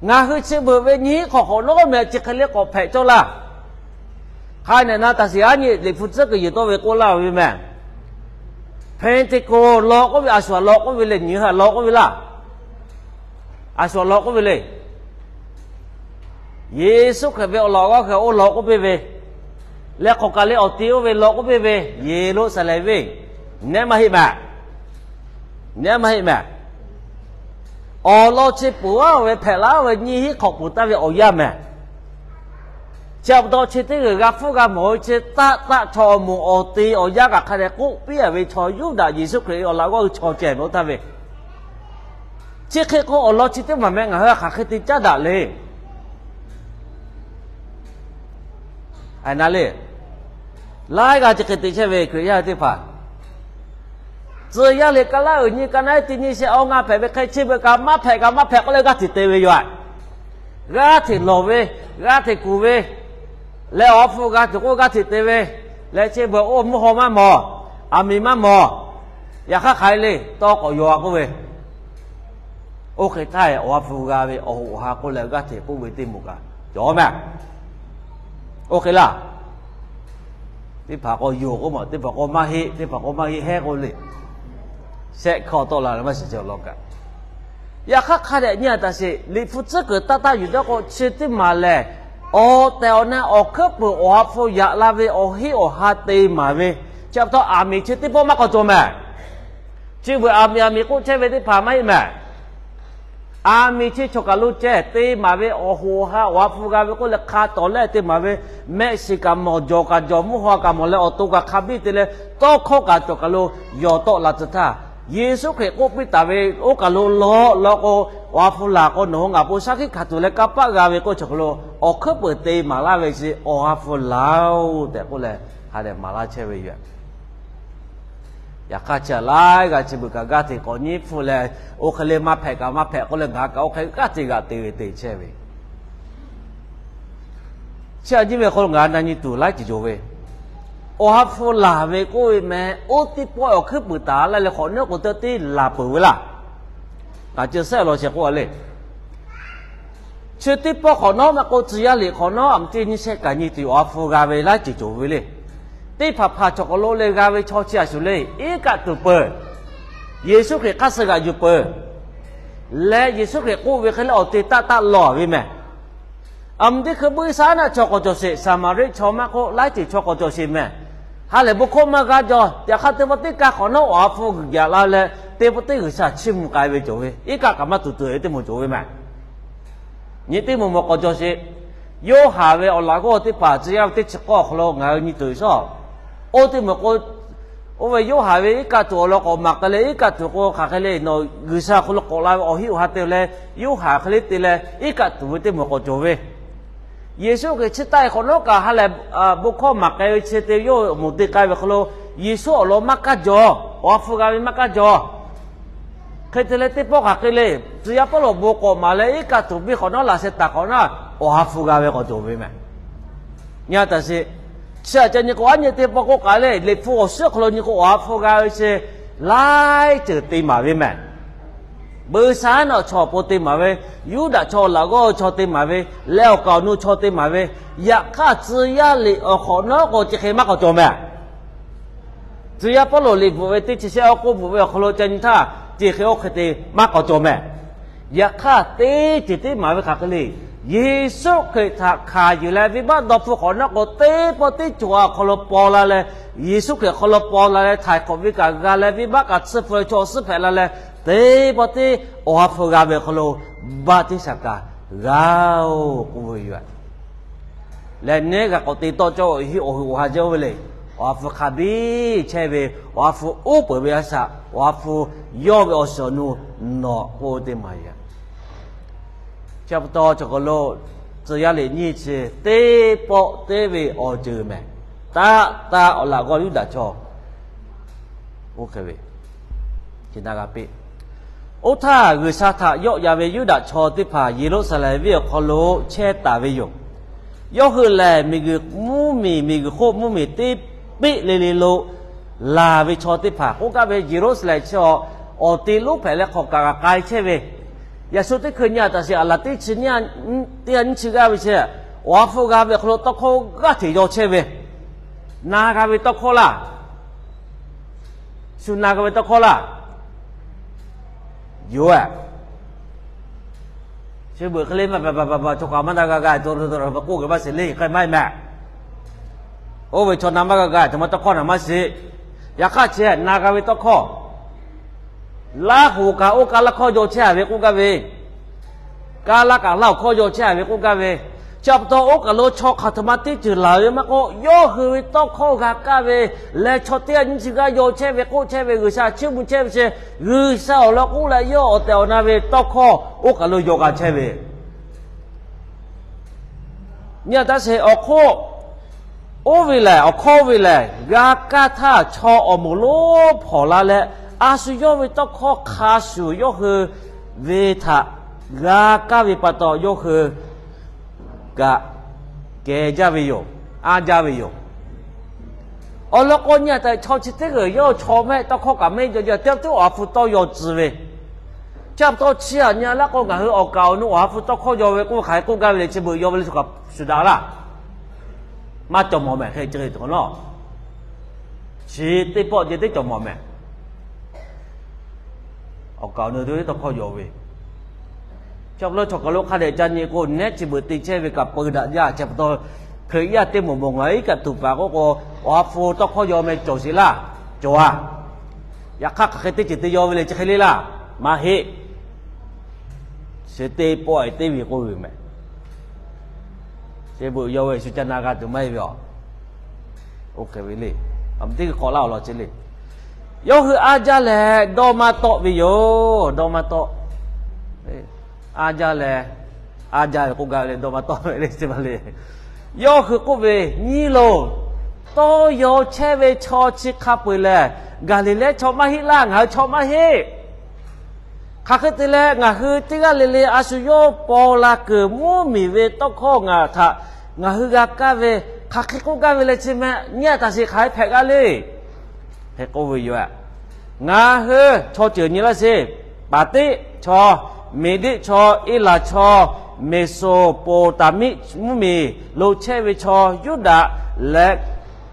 Ngaˬ hui chi beuꞈ ve nyiˇ hk'awꞈ hk'awꞈ nawˉ meh chi hk'e le k'awꞈ hpehꞈ cawˇ laˇ. Hk'a nehˬ na taꞈ shiˍ aˉ nyi Liꞈ hpu tcuhˉ kuiˬ yuˬ tawˆ ve k'oˆ laˇ ve mehˍ. Hpeˍteˍkoˍ law k'oˆ ve a shu aꞈ law k'oˆ ve le, nyi hui aꞈ law k'oˆ ve laˇ. A shu aꞈ law k'oˆ ve le. Yeˍsuˆ Hkriꞈ ve awˬ laꞈ g'awˇ hk'e oˇ law k'oˆ piˇ ve, leh hk'awꞈ kaˬ le awˬ ti oˇ ve law k'oˆ piˇ ve, Yeˍruˆsaˍlehnˍ venˇ, nehˉ maˇ heˆ mehˍ. Nehˉ maˇ heˆ mehˍ. Awˬ lawn chi peuˬ-aˬ ve hpehꞈ laˇ ve nyiˇ hinˉ hk'awꞈ peuˬ taˍ ve awˬ yanˇ mehˍ. Chi pa taw chi teˇ g'uiˬ g'a hpfuhˇ g'a mawˬ ve chi taˆ taˆ chaw awˬ moˍ awˬ te awˬ yanˇ kaꞈ hk'a dehꞈ k'oˆ piˇ-a ve chaw Yuˇdaꞈ Yeˍsuˆ Hkriꞈ awˬ laꞈ g'awˇ hui chaw ceh ve oˇ htaˇ ve, chi hk'e k'o awˬ lawn chi teˇ maˬ meh ngaˬ hui hk'aˬ hk'e te caˉ daꞈ le. Aˬ na le, laiˉ g'aˇ chi hk'e te chehˇ ve Hkriꞈ yaˇ teˇ hpaˍ, tcuh yaˇ le ka laˇ uiˍ nyi ka naˉ te nyi sheh awˬ ngaˇ hpehꞈ ve hk'e chi beuꞈ kaꞈ maˇ hpehꞈ kaꞈ maˇ hpehꞈ k'oˆ leh g'aˇ hteꞈ te ve yoˬ. G'aˇ hteꞈ lawˬ ve, g'aˇ hteꞈ kuˬ ve, leh Awˬ ha hpu g'a tuˬ k'oˆ g'aˇ hteꞈ te ve, leh chi beuꞈ oˇ mvuhˇ haw maˇ mawˬ, aˬ miˍ maˇ mawˬ, yaꞈ hk'aˇ hk'aˬ hk'e le tawˇ k'awꞈ yaw-a k'oˆ ve, oˇ hk'e htaˇ Awˬ ha hpu g'a ve awˬ hoꞈ awˬ ha k'oˆ leh g'aˇ hteꞈ k'oˆ ve teˇ moˍ kaꞈ cawˬ mehˍ. Oˇ hk'e laˇ. Teˇ hpaˍ k'o yoˬ k'oˆ ma, teˇ hpaˍ k'o maˇ heˆ, teˇ hpaˍ k'o maˇ heˆ heˉ k'oˆ le. Shehˆ hkawˇ tawˆ la leh maˇ shiˍ ceh awˬ lawn kaꞈ. Yaꞈ hk'aˇ hk'a dehꞈ nyi-a taˍ sheˍ, Liꞈ hpu tcuhˉ kuiˬ taˇ taˇ yuˬ dawˇ k'o chi teˇ maˬ lehˬ, Awˬ tehˬ awˬ na awˬ hkuiˉ peuˬ Awˬ ha hpu yaꞈ la ve awˬ heˆ awˬ ha te maˍ ve, chi pa taw aˬ miˍ chi teˇ pawˆ maˇ k'awꞈ cawˬ mehˍ. Chi beuꞈ aˬ miˍ aˬ miˍ k'oˆ chehˇ ve teˇ hpaˍ maˇ heˆ mehˍ. Aˬ miˍ chi choˬ kaˬ lo ceh te maˍ ve awˬ hoꞈ awˬ ha Awˬ ha hpu g'a ve k'oˆ leh hk'a tawˍ leh te maˍ ve, mehˆ shiˍ kaꞈ mawˬ, jawˬ kaꞈ jawˬ, mvuhˇ haw kaꞈ mawˬ leh awˬ to kaꞈ hk'a biˇ te leh tawˇ hkawˇ kaꞈ cawˬ kaˬ lo yawˬ tawˆ la tcuh htaˇ, Yeˍsuˆ Hkriꞈ k'oˆ piˇ taˍ ve oˇ kaˬ lo lawꞈ lawꞈ k'o, Awˬ ha hpu laˬ k'o nawˬ hui ngaˬ pon shaˉ hkiˆ hkanˍ tuˬ leh kanˇ paˆ g'a ve k'oˆ, choˬ kaˬ lo awˬ hkuiˉ peuˬ te maˍ laˇ ve chi Awˬ ha hpu laˬ-oˬ tehꞈ k'oˆ leh, ha lehˬ maˍ laˇ chehˇ ve yoˬ. Yaꞈ hk'aˇ chi aˬ laiˉ g'aˇ chi beuꞈ kaꞈ gaˇ hteꞈ k'awꞈ nyi hpfuhˇ leh, oˇ hk'e le maˇ hpehꞈ kaꞈ maˇ hpehꞈ k'oˆ leh ngaˬ kaꞈ oˇ hk'e g'aˇ hteꞈ g'aꞈ te ve te chehˇ ve. Chi aꞈ nyi ve hk'aw lo ngaˬ na nyi tuˬ laiˉ ceuˬ cawˬ ve, Awˬ ha hpu laˬ ve k'oˆ ve meh, oˇ teˇ pawˆ awˬ hkuiˉ peuˬ taˍ laˇ leh hk'awꞈ nawˉ k'o teˇ teˇ laˬ peuˬ ve laˇ. Ngaˬ ceuˬ sehˉ law shehˍ k'oˆ a le. Chi teˇ pawˆ hk'awꞈ nawˉ maˇ k'oˆ, tcuh yaˇ liꞈ hk'awꞈ nawˉ aˬ miˍ teˇ nyiˇ shehˆ kaꞈ nyi tuˬ Awˬ ha hpu g'a ve laiˉ ceuˬ cawˬ ve le. Teˇ hpaˍ hpaˍ choˬ kaˬ lo leh g'a ve chaw chi aˬ shuˍ le, iˉ kaˆ tuˬ peuˬ. Yeˍsuˆ Hkriꞈ hk'aˇ suh g'aꞈ yuˬ peuˬ. Leh Yeˍsuˆ Hkriꞈ k'oˆ ve hk'e leh awˬ te taˆ taˆ lawˬ ve mehˍ. Aˬ miˍ teˇ hkui buiˇ shaˉ naˆ chaw k'awꞈ cawˬ sheˍ, Saˍmaˍriˆ chaw maˇ k'oˆ, laiˉ ceuˬ chaw k'awꞈ cawˬ sheˍ mehˍ. Ha lehˬ bon hkawˇ maˇ g'a jaw, yaꞈ hk'aˇ teˇ pawˆ teˇ kaˇ hk'awꞈ nawˉ Awˬ ha hpu yaꞈ la leh, teˇ pawˆ teˇ G'uiˬsha chiˇ mvuh k'ai ve cawˬ ve, iˉ kaˆ kaꞈ maˇ tuˬ tuˬ ve teˇ moˍ cawˬ ve mehˍ. Nyi teˇ moˍ mawˬ k'awꞈ cawˬ sheˍ. Yoˇhanˬ ve awˬ laꞈ g'awˇ teˇ hpaˍ tcuh yaˇ ve teˇ chi k'awˇ awˬ hk'aw lo ngaˬ hui nyi tuˬ ve shaw. Oˇ teˇ moˍ k'o, oˇ ve Yoˇhanˬ ve iˉ kaˆ tuˬ awˬ lawn k'awꞈ maˍ k'ai leh, iˉ kaˆ tuˬ k'o hk'aˬ hk'e le nawˬ G'uiˬsha hk'aw lo k'awꞈ la ve awˬ heˆ awˬ ha te leh, Yoˇhanˬ hk'e le te leh iˉ kaˆ tuˬ ve teˇ moˍ k'awꞈ cawˬ ve. Yeˍsuˆ Hkriꞈ chi taˆ e hk'awꞈ nawˉ kaꞈ ha lehˬ bon hkawˇ maˍ k'ai ve chi te ve yawˇ moˍ te k'ai ve hk'aw lo, Yeˍsuˆ awˬ lawn maˇ kaˇ jaw, Awˬ ha hpu g'a ve maˇ kaˇ jaw. Hk'e te leh teˇ pawˆ hk'aˬ hk'e le, tcuh yaˇ Pawˇluꞈ bon k'awꞈ maˍ leh iˉ kaˆ tuˬ biˇ hk'awꞈ nawˉ laꞈ sheh taˍ hk'awꞈ nawˉ, Awˬ ha hpu g'a ve k'awꞈ cawˬ ve mehˍ. Nyi a taˍ sheˍ. Chi aꞈ ca nyi k'o, aˉ nyi teˇ pawˆ k'oˆ k'ai le, Liꞈ hpu awˬ suhˉ hk'aw lo nyi k'o, Awˬ ha hpu g'a ve chi laiˉ ceuˬ te maˍ ve mehˍ. Buiˇ shaˉ naˆ chaw awˬ pon te maˍ ve, Yuˇdaꞈ chaw laꞈ g'awˇ chaw te maˍ ve, leh awˬ kaˍ awˬ nu chaw te maˍ ve, yaꞈ hk'aˇ tcuh yaˇ liꞈ awˬ hk'awꞈ nawˉ k'o chi hk'e maˇ k'awꞈ cawˬ mehˍ. Tcuh yaˇ Pawˇluꞈ liꞈ bvuhꞈ ve teˇ chi shehˆ awˬ k'oˆ bvuhꞈ ve awˬ hk'aw lo ca nyi htaˇ, chi hk'e oˇ hk'e te maˇ k'awꞈ cawˬ mehˍ. Yaꞈ hk'aˇ teˇ ceuˬ teˇ maˍ ve hk'aˬ hk'e le, Yeˍsuˆ Hkriꞈ htaꞈ hkanˍ yuˬ leh venˇbaˆ dawˇ hpfuhˇ hk'awꞈ nawˉ k'o, teˇ pawˆ teˇ cawˬ awˬ hk'aw lo paw la leh, Yeˍsuˆ Hkriꞈ hk'aw lo paw la leh htaiˍ hk'awꞈ ve kaꞈ g'a leh, venˇbaˆ kaꞈ tsuhˇ hpu chaw awˬ suhˉ hpehꞈ la leh, teˇ pawˆ teˇ Awˬ ha hpu g'a ve awˬ hk'aw lo baˆtiˆsaˬ kaꞈ g'a-oˬ k'oˆ ve yoˬ. Leh neˉ g'a k'awꞈ te tawˆ cawˇ, awˬ heˆ awˬ ha jaˇ oˇ ve le. Awˬ ha hpu hk'a biˇ chehˇ ve, Awˬ ha hpu uˉ peunˍ ve a shaꞈ, Awˬ ha hpu yawˇ ve awˬ shiˍ awˬ nu nawˬ k'oˆ teˇ maˍ yoˬ. Chi pa taw chaw hk'aw lo tcuh yaˇ liꞈ nyiˇ chi teˇ pawˆ teˇ ve awˬ ceuˬ mehˍ. Taˆ taˆ awˬ laꞈ g'awˇ Yuˇdaꞈ chaw oˇ hk'e ve, chi na g'a piˇ. Oˇ htaˇ G'uiˬsha htaꞈ yawˆ yan ve Yuˇdaꞈ chaw teˇ hpaˍ Yeˍruˆsaˍlehnˍ venˇ awˬ hk'aw lo chehˇ taˍ ve yoˬ. Yawˇ hui lehˬ, miˬguiˬ mvuhˇmiˬ, miˬguiˬ hk'oˆ mvuhˇmiˬ teˇ peˆ le le lo laˬ ve chaw teˇ hpaˍ k'oˆ gaˇ ve, Yeˍruˆsaˍlehnˍ chi awˬ, awˬ te lonˉ hpehꞈ leh hk'awꞈ kaꞈ g'a k'ai chehˇ ve, yaꞈ shu teˇ hkui nyi a taˍ sheˍ, aˬ laˬ teˇ chi nyiˇ, teˇ g'aˇ nyiˇ chi g'aˇ ve chi, Awˬ ha hpu g'a ve awˬ hk'aw lo tawˇ hkawˇ g'aˇ hteꞈ yaw chehˇ ve, na g'a ve tawˇ hkawˇ laˇ. Shu na g'a ve tawˇ hkawˇ laˇ. Yoˬ-e. Chi beuꞈ hk'e le maˇ ba ba ba ba chaw kaꞈ maˇ na g'a g'a, k'oˆ g'a maˇ shiˍ le, hk'e maˇ heˆ mehˍ. Oˇ ve chaw na maˇ g'a g'a, chaw maˇ tawˇ hkawˇ na maˇ shiˍ. Yaꞈ hk'aˇ chi na g'a ve tawˇ hkawˇ, Laˇ hoꞈ kaꞈ oˇ kaˇ laˇ hkawˇ yaw chehˇ a ve k'oˆ gaˇ ve, kaˇ laˇ kaꞈ Laˇ hoꞈ hkawˇ yaw chehˇ a ve k'oˆ gaˇ ve, chi pa taw oˇ kaˬ lo chaw hk'aˬ htoꞈ ma teˇ ceuˬ laˬ ve maˇ k'oˆ, yawˇ hui ve tawˇ hkawˇ g'a kaˇ ve, leh chaw teˇ g'aˇ nyiˇ chi g'aˇ yaw chehˇ ve k'oˆ chehˇ ve, G'uiˬsha chiˇ mvuh chehˇ ve chi, G'uiˬsha awˬ lawn k'oˆ leh yawˇ awˬ tehˬ awˬ na ve tawˇ hkawˇ oˇ kaˬ lo yaw g'a chehˇ ve, nyi a taˍ sheˍ awˬ hk'oˆ, oˇ ve lehˬ, awˬ hkawˇ oˇ ve lehˬ, g'a kaˇ htaˇ chaw awˬ moˍ lonˉ hpawnˬ la leh, a shu yawˇ ve tawˇ hkawˇ hk'a shuˍ yawˇ hui ve htaꞈ g'a kaˇ ve pa taw, yawˇ hui kaꞈ kehˬ jaˇ ve yoˬ, anˇ jaˇ ve yoˬ. Awˬ lawn k'o, nyi a taˍ chaw chi teˇ g'uiˬ yawˇ chaw mehˆ tawˇ hkawˇ kaꞈ mehˆ jaw jaˇ, teˇ pawˆ teˇ Awˬ ha hpu tawˇ yaw tcuh ve, chi pa taw chi aꞈ nyi a laˇ k'o, ngaˬ hui awˬ kaˍ awˬ nu Awˬ ha hpu tawˇ hkawˇ yaw ve k'oˆ ve hk'aˬ hk'e k'oˆ gaˇ ve le, chi beuꞈ yaw ve le, shu kaꞈ shuˍ daꞈ laˇ. Maˇ cawˬ mawˬ mehˍ hk'e ce tuˬ nawˉ, chi teˇ pawˆ ce teˇ cawˬ mawˬ mehˍ. Awˬ kaˍ awˬ nu teˇ tawˇ hkawˇ yaw ve, Chi pa taw chaw kaˬ lo hk'a dehꞈ ca nyi k'o, nehˉ chi beuꞈ te chehˇ ve kaꞈ peu daꞈ jaˇ. Chi pa taw Hkriꞈ yaˇ teˇ moˍ moˍ ngaˬ iˉ kaˆ tuˬ paˍ k'oˆ k'o, awˬ ha hpu tawˇ hkawˇ yaw meh cawˬ sheˍ laˇ, cawˬ a. Yaꞈ hk'aˇ hk'aˬ hk'e teˇ ceuˬ te yaw ve le chi hk'e le laˇ, maˇ heˆ. Chi teˇ pawˆ e teˇ ve k'oˆ ve meh. Chi beuꞈ yaw ve shu ca na g'a tuˬ maˇ heˆ ve a. Oˇ hk'e ve le, a teˇ hk'awꞈ laˇ awˬ lawn chi le. Yawˇ hui aˉ jaˇ leh dawˇ maˇ tawˆ ve yoˬ. Dawˇ maˇ tawˆ. Aˉ jaˇ leh, aˉ jaˇ ve k'oˆ gaˇ ve le, dawˇ maˇ tawˆ ve le chi ma le. Yawˇ hui k'oˆ ve, Nyi loˬ, tawˇ yaw chehˇ ve chaw chi hk'a peu-eˬ lehˬ, Gaˍliˍlehˇ chaw maˇ heˆ laˇ, ngaˬ hui chaw maˇ heˆ. Hk'aˬ hk'e te leh ngaˬ hui teˇ g'aˇ le le a shu yawˇ paw la kuiˬ mvuhˇmiˬ ve tawˇ hkawˇ ngaˬ htaꞈ ngaˬ hui g'a kaˇ ve, hk'aˬ hk'e k'oˆ gaˇ ve le chi meh, nyi a taˍ sheˍ hk'aˬ hk'e hpehꞈ g'a le. Hk'e k'oˆ ve yoˬ. Ngaˬ hui chaw ceuˬ nyi laˇ sheˍ. Paˍteˆ chaw, Meˍdeˆ chaw, Eˇlaˍ chaw, Meˍsoˍpoˍtaˍmiˆ mvuhˇmiˬ lo chehˇ ve chaw, Yuˇdaꞈ leh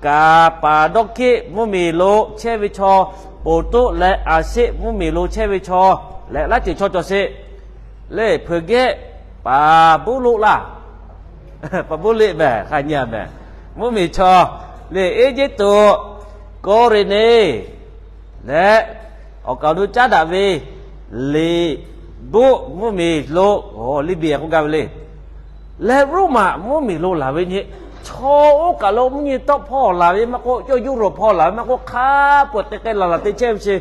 Kaˍpaˍdawˇhkiˆ mvuhˇmiˬ lo chehˇ ve chaw, Poˍtuˆ leh Aˍseˆ mvuhˇmiˬ lo chehˇ ve chaw, leh laiˉ ceuˬ chaw cawˬ sheˍ. Le Hpeuˍgehˆ, Paˍbuˇloˆ laˇ, Paˍbuˇliˆ meh, hk'a nyi a meh, mvuhˇmiˬ chaw, le Eˇjiˇtuꞈ, Kawˇrenˍneˍ, leh awˬ kaˍ awˬ nu caˉ daꞈ ve Liˍbuˆ mvuhˇmiˬ lo, Liˇbiˍ k'oˆ gaˇ ve le. Leh Roˉmaꞈ mvuhˇmiˬ lo laˬ ve nyi, chaw oˇ kaˬ lo mvuhˇ nyi tawˆ hpawˇ laˬ ve maˇ k'oˆ, yawˇ Yuˇrawˍ hpawˇ laˬ ve maˇ k'oˆ, hk'a peu-eˬ k'ai k'ai laˬ laˬ te chehˇ ve chi,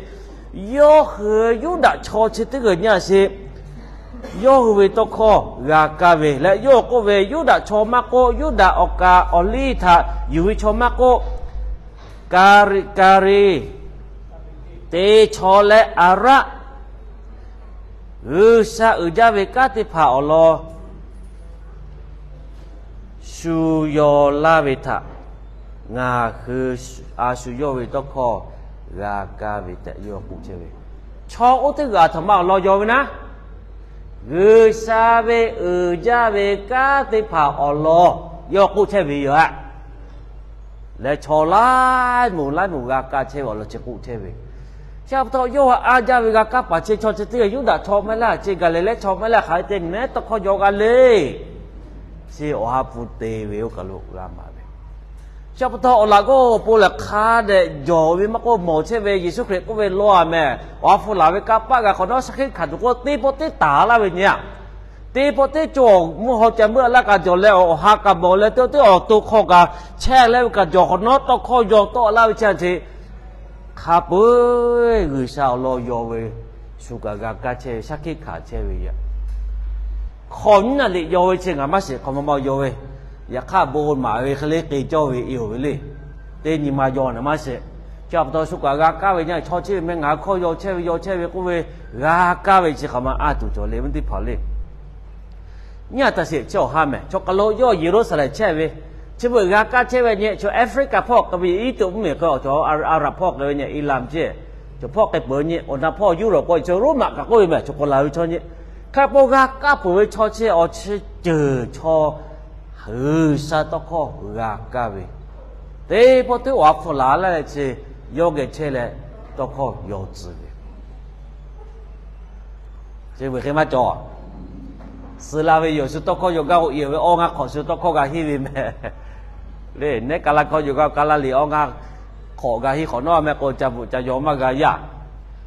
yawˇ hui Yuˇdaꞈ chaw chi teˇ g'uiˬ nyi a sheˍ. Yawˇ hui ve tawˇ hkawˇ g'a kaˇ ve leh, yawˇ k'oˆ ve, Yuˇdaꞈ chaw maˇ k'oˆ, Yuˇdaꞈ awˬ kaˍ awˬ liˇ htaꞈ yuˬ ve chaw maˇ k'oˆ, Kaˍriˍ, Kaˍriˍ te chaw leh Aˍraˆ G'uiˬsha uiˍ jaˇ ve kanˉ teˇ hpaˍ awˬ lawn shu yaw laˇ ve htaꞈ ngaˬ hui a shu yawˇ ve tawˇ hkawˇ g'a kaˇ ve tehꞈ yawˇ k'oˆ chehˇ ve. Chaw oˇ teˇ g'aˇ htaꞈ ma awˬ lawn yaw ve naˉ, G'uiˬsha ve uiˍ jaˇ ve kanˉ teˇ hpaˍ awˬ lawn yawˇ k'oˆ chehˇ ve yoˬ a. Leh chaw laiˉ moˍ laiˉ moˍ g'a kaˇ chehˇ ve awˬ lawn chi k'oˆ chehˇ ve. Chi pa taw yawˇ a jaˇ ve g'a kaˇ paˍ chi chaw chi teˇ g'aˇ Yuˇdaꞈ chaw maˇ heˆ laˇ, chi Gaˍliˍlehˇ chaw maˇ heˆ laˇ, hk'aˬ hk'e te nehˉ tawˇ hkawˇ yaw g'a le. Chi awˬ ha hpu te ve oˇ kaˬ lo g'a maˍ ve. Chi pa taw awˬ laꞈ g'awˇ awˬ pon lehˬ hk'a dehꞈ jawˬ ve maˇ k'oˆ, mawˬ chehˇ ve Yeˍsuˆ Hkriꞈ k'oˆ ve law a meh, awˬ ha hpu laˬ ve kanˇ paˆ g'a hk'awꞈ nawˉ shaˉ hkiˆ hkanˍ tuˬ k'o, teˇ pawˆ teˇ taˍ laˇ ve nyi a. Teˇ pawˆ teˇ cawˬ mvuhˇ haw ca meuˇ laˇ kaꞈ jawˬ leh, awˬ ha kaꞈ mawˬ leh, teˇ teˇ awˬ to hk'aw kaꞈ chehˇ leh ve kaꞈ jawˬ hk'awꞈ nawˉ tawˇ hkawˇ yaw tawˆ laˇ ve chi a ce. Hk'a peu-eˬ G'uiˬsha awˬ lawn yaw ve, shu kaꞈ g'a kaˇ chehˇ ve, shaˉ hkiˆ hkanˍ chehˇ ve yoˬ. Hk'awꞈ nyiˉ naˍ liꞈ yaw ve chi ngaˬ maˇ shiˍ, hk'awꞈ ma ma yaw ve. Yaꞈ hk'aˇ bon maˍ ve hk'e le k'e cawˇ ve i oˬ ve le. Teˇ nyi ma yaw naˍ maˇ shiˍ. Chi pa taw shu kaꞈ g'a kaˇ ve nyi, chaw chehˇ ve meh ngaˬ hkawˇ yaw chehˇ ve, yaw chehˇ ve k'oˆ ve, g'a kaˇ ve chi hk'awꞈ ma a tuˬ cawˬ le ve teˇ hpaˍ le. Nyi a taˍ sheˍ, chi awˬ ha meh chaw kaˬ lo yawˇ Yeˍruˆsaˍlehnˍ chehˇ ve, chi beuꞈ g'a kaˇ chehˇ ve nyi, chaw Africa hpawˇ k'ai ve, Eˇjiˇtuꞈ mvuhˇmiˬ hk'e, chaw Aˍraˍ hpawˇ k'ai ve nyi, Eˍlaˆ ce, chaw hpawˇ k'ai peuˬ nyi, awˬ na hpawˇ Yuˇrawˍ k'o, chaw Roˉmaꞈ kaꞈ k'oˆ ve meh, chaw k'awꞈ laˬ ve chaw nyi. Hk'e k'o g'a kaˇ peuˬ ve chaw chi awˬ chi ceuˬ chaw G'uiˬsha tawˇ hkawˇ g'a kaˇ ve, teˇ pawˆ teˇ awˬ ha hpu laˬ laˇ leh chi yawˇ geh chehˇ leh tawˇ hkawˇ yaw tcuh ve. Chi beuꞈ hk'e maˇ cawˬ. Suh la ve yoˬ, shu tawˇ hkawˇ yaw gaˇ k'o, i ve awˇ ngaˇ hk'awꞈ shu tawˇ hkawˇ g'a henˇ ve meh. Le nehˉ ka laˇ hkawˇ yaw gaˇ, ka laˇ liꞈ awˇ ngaˇ hk'awꞈ g'a henˇ hk'awꞈ nawˉ meh k'o, ca bvuhꞈ ca yaw maˇ g'a yaˇ.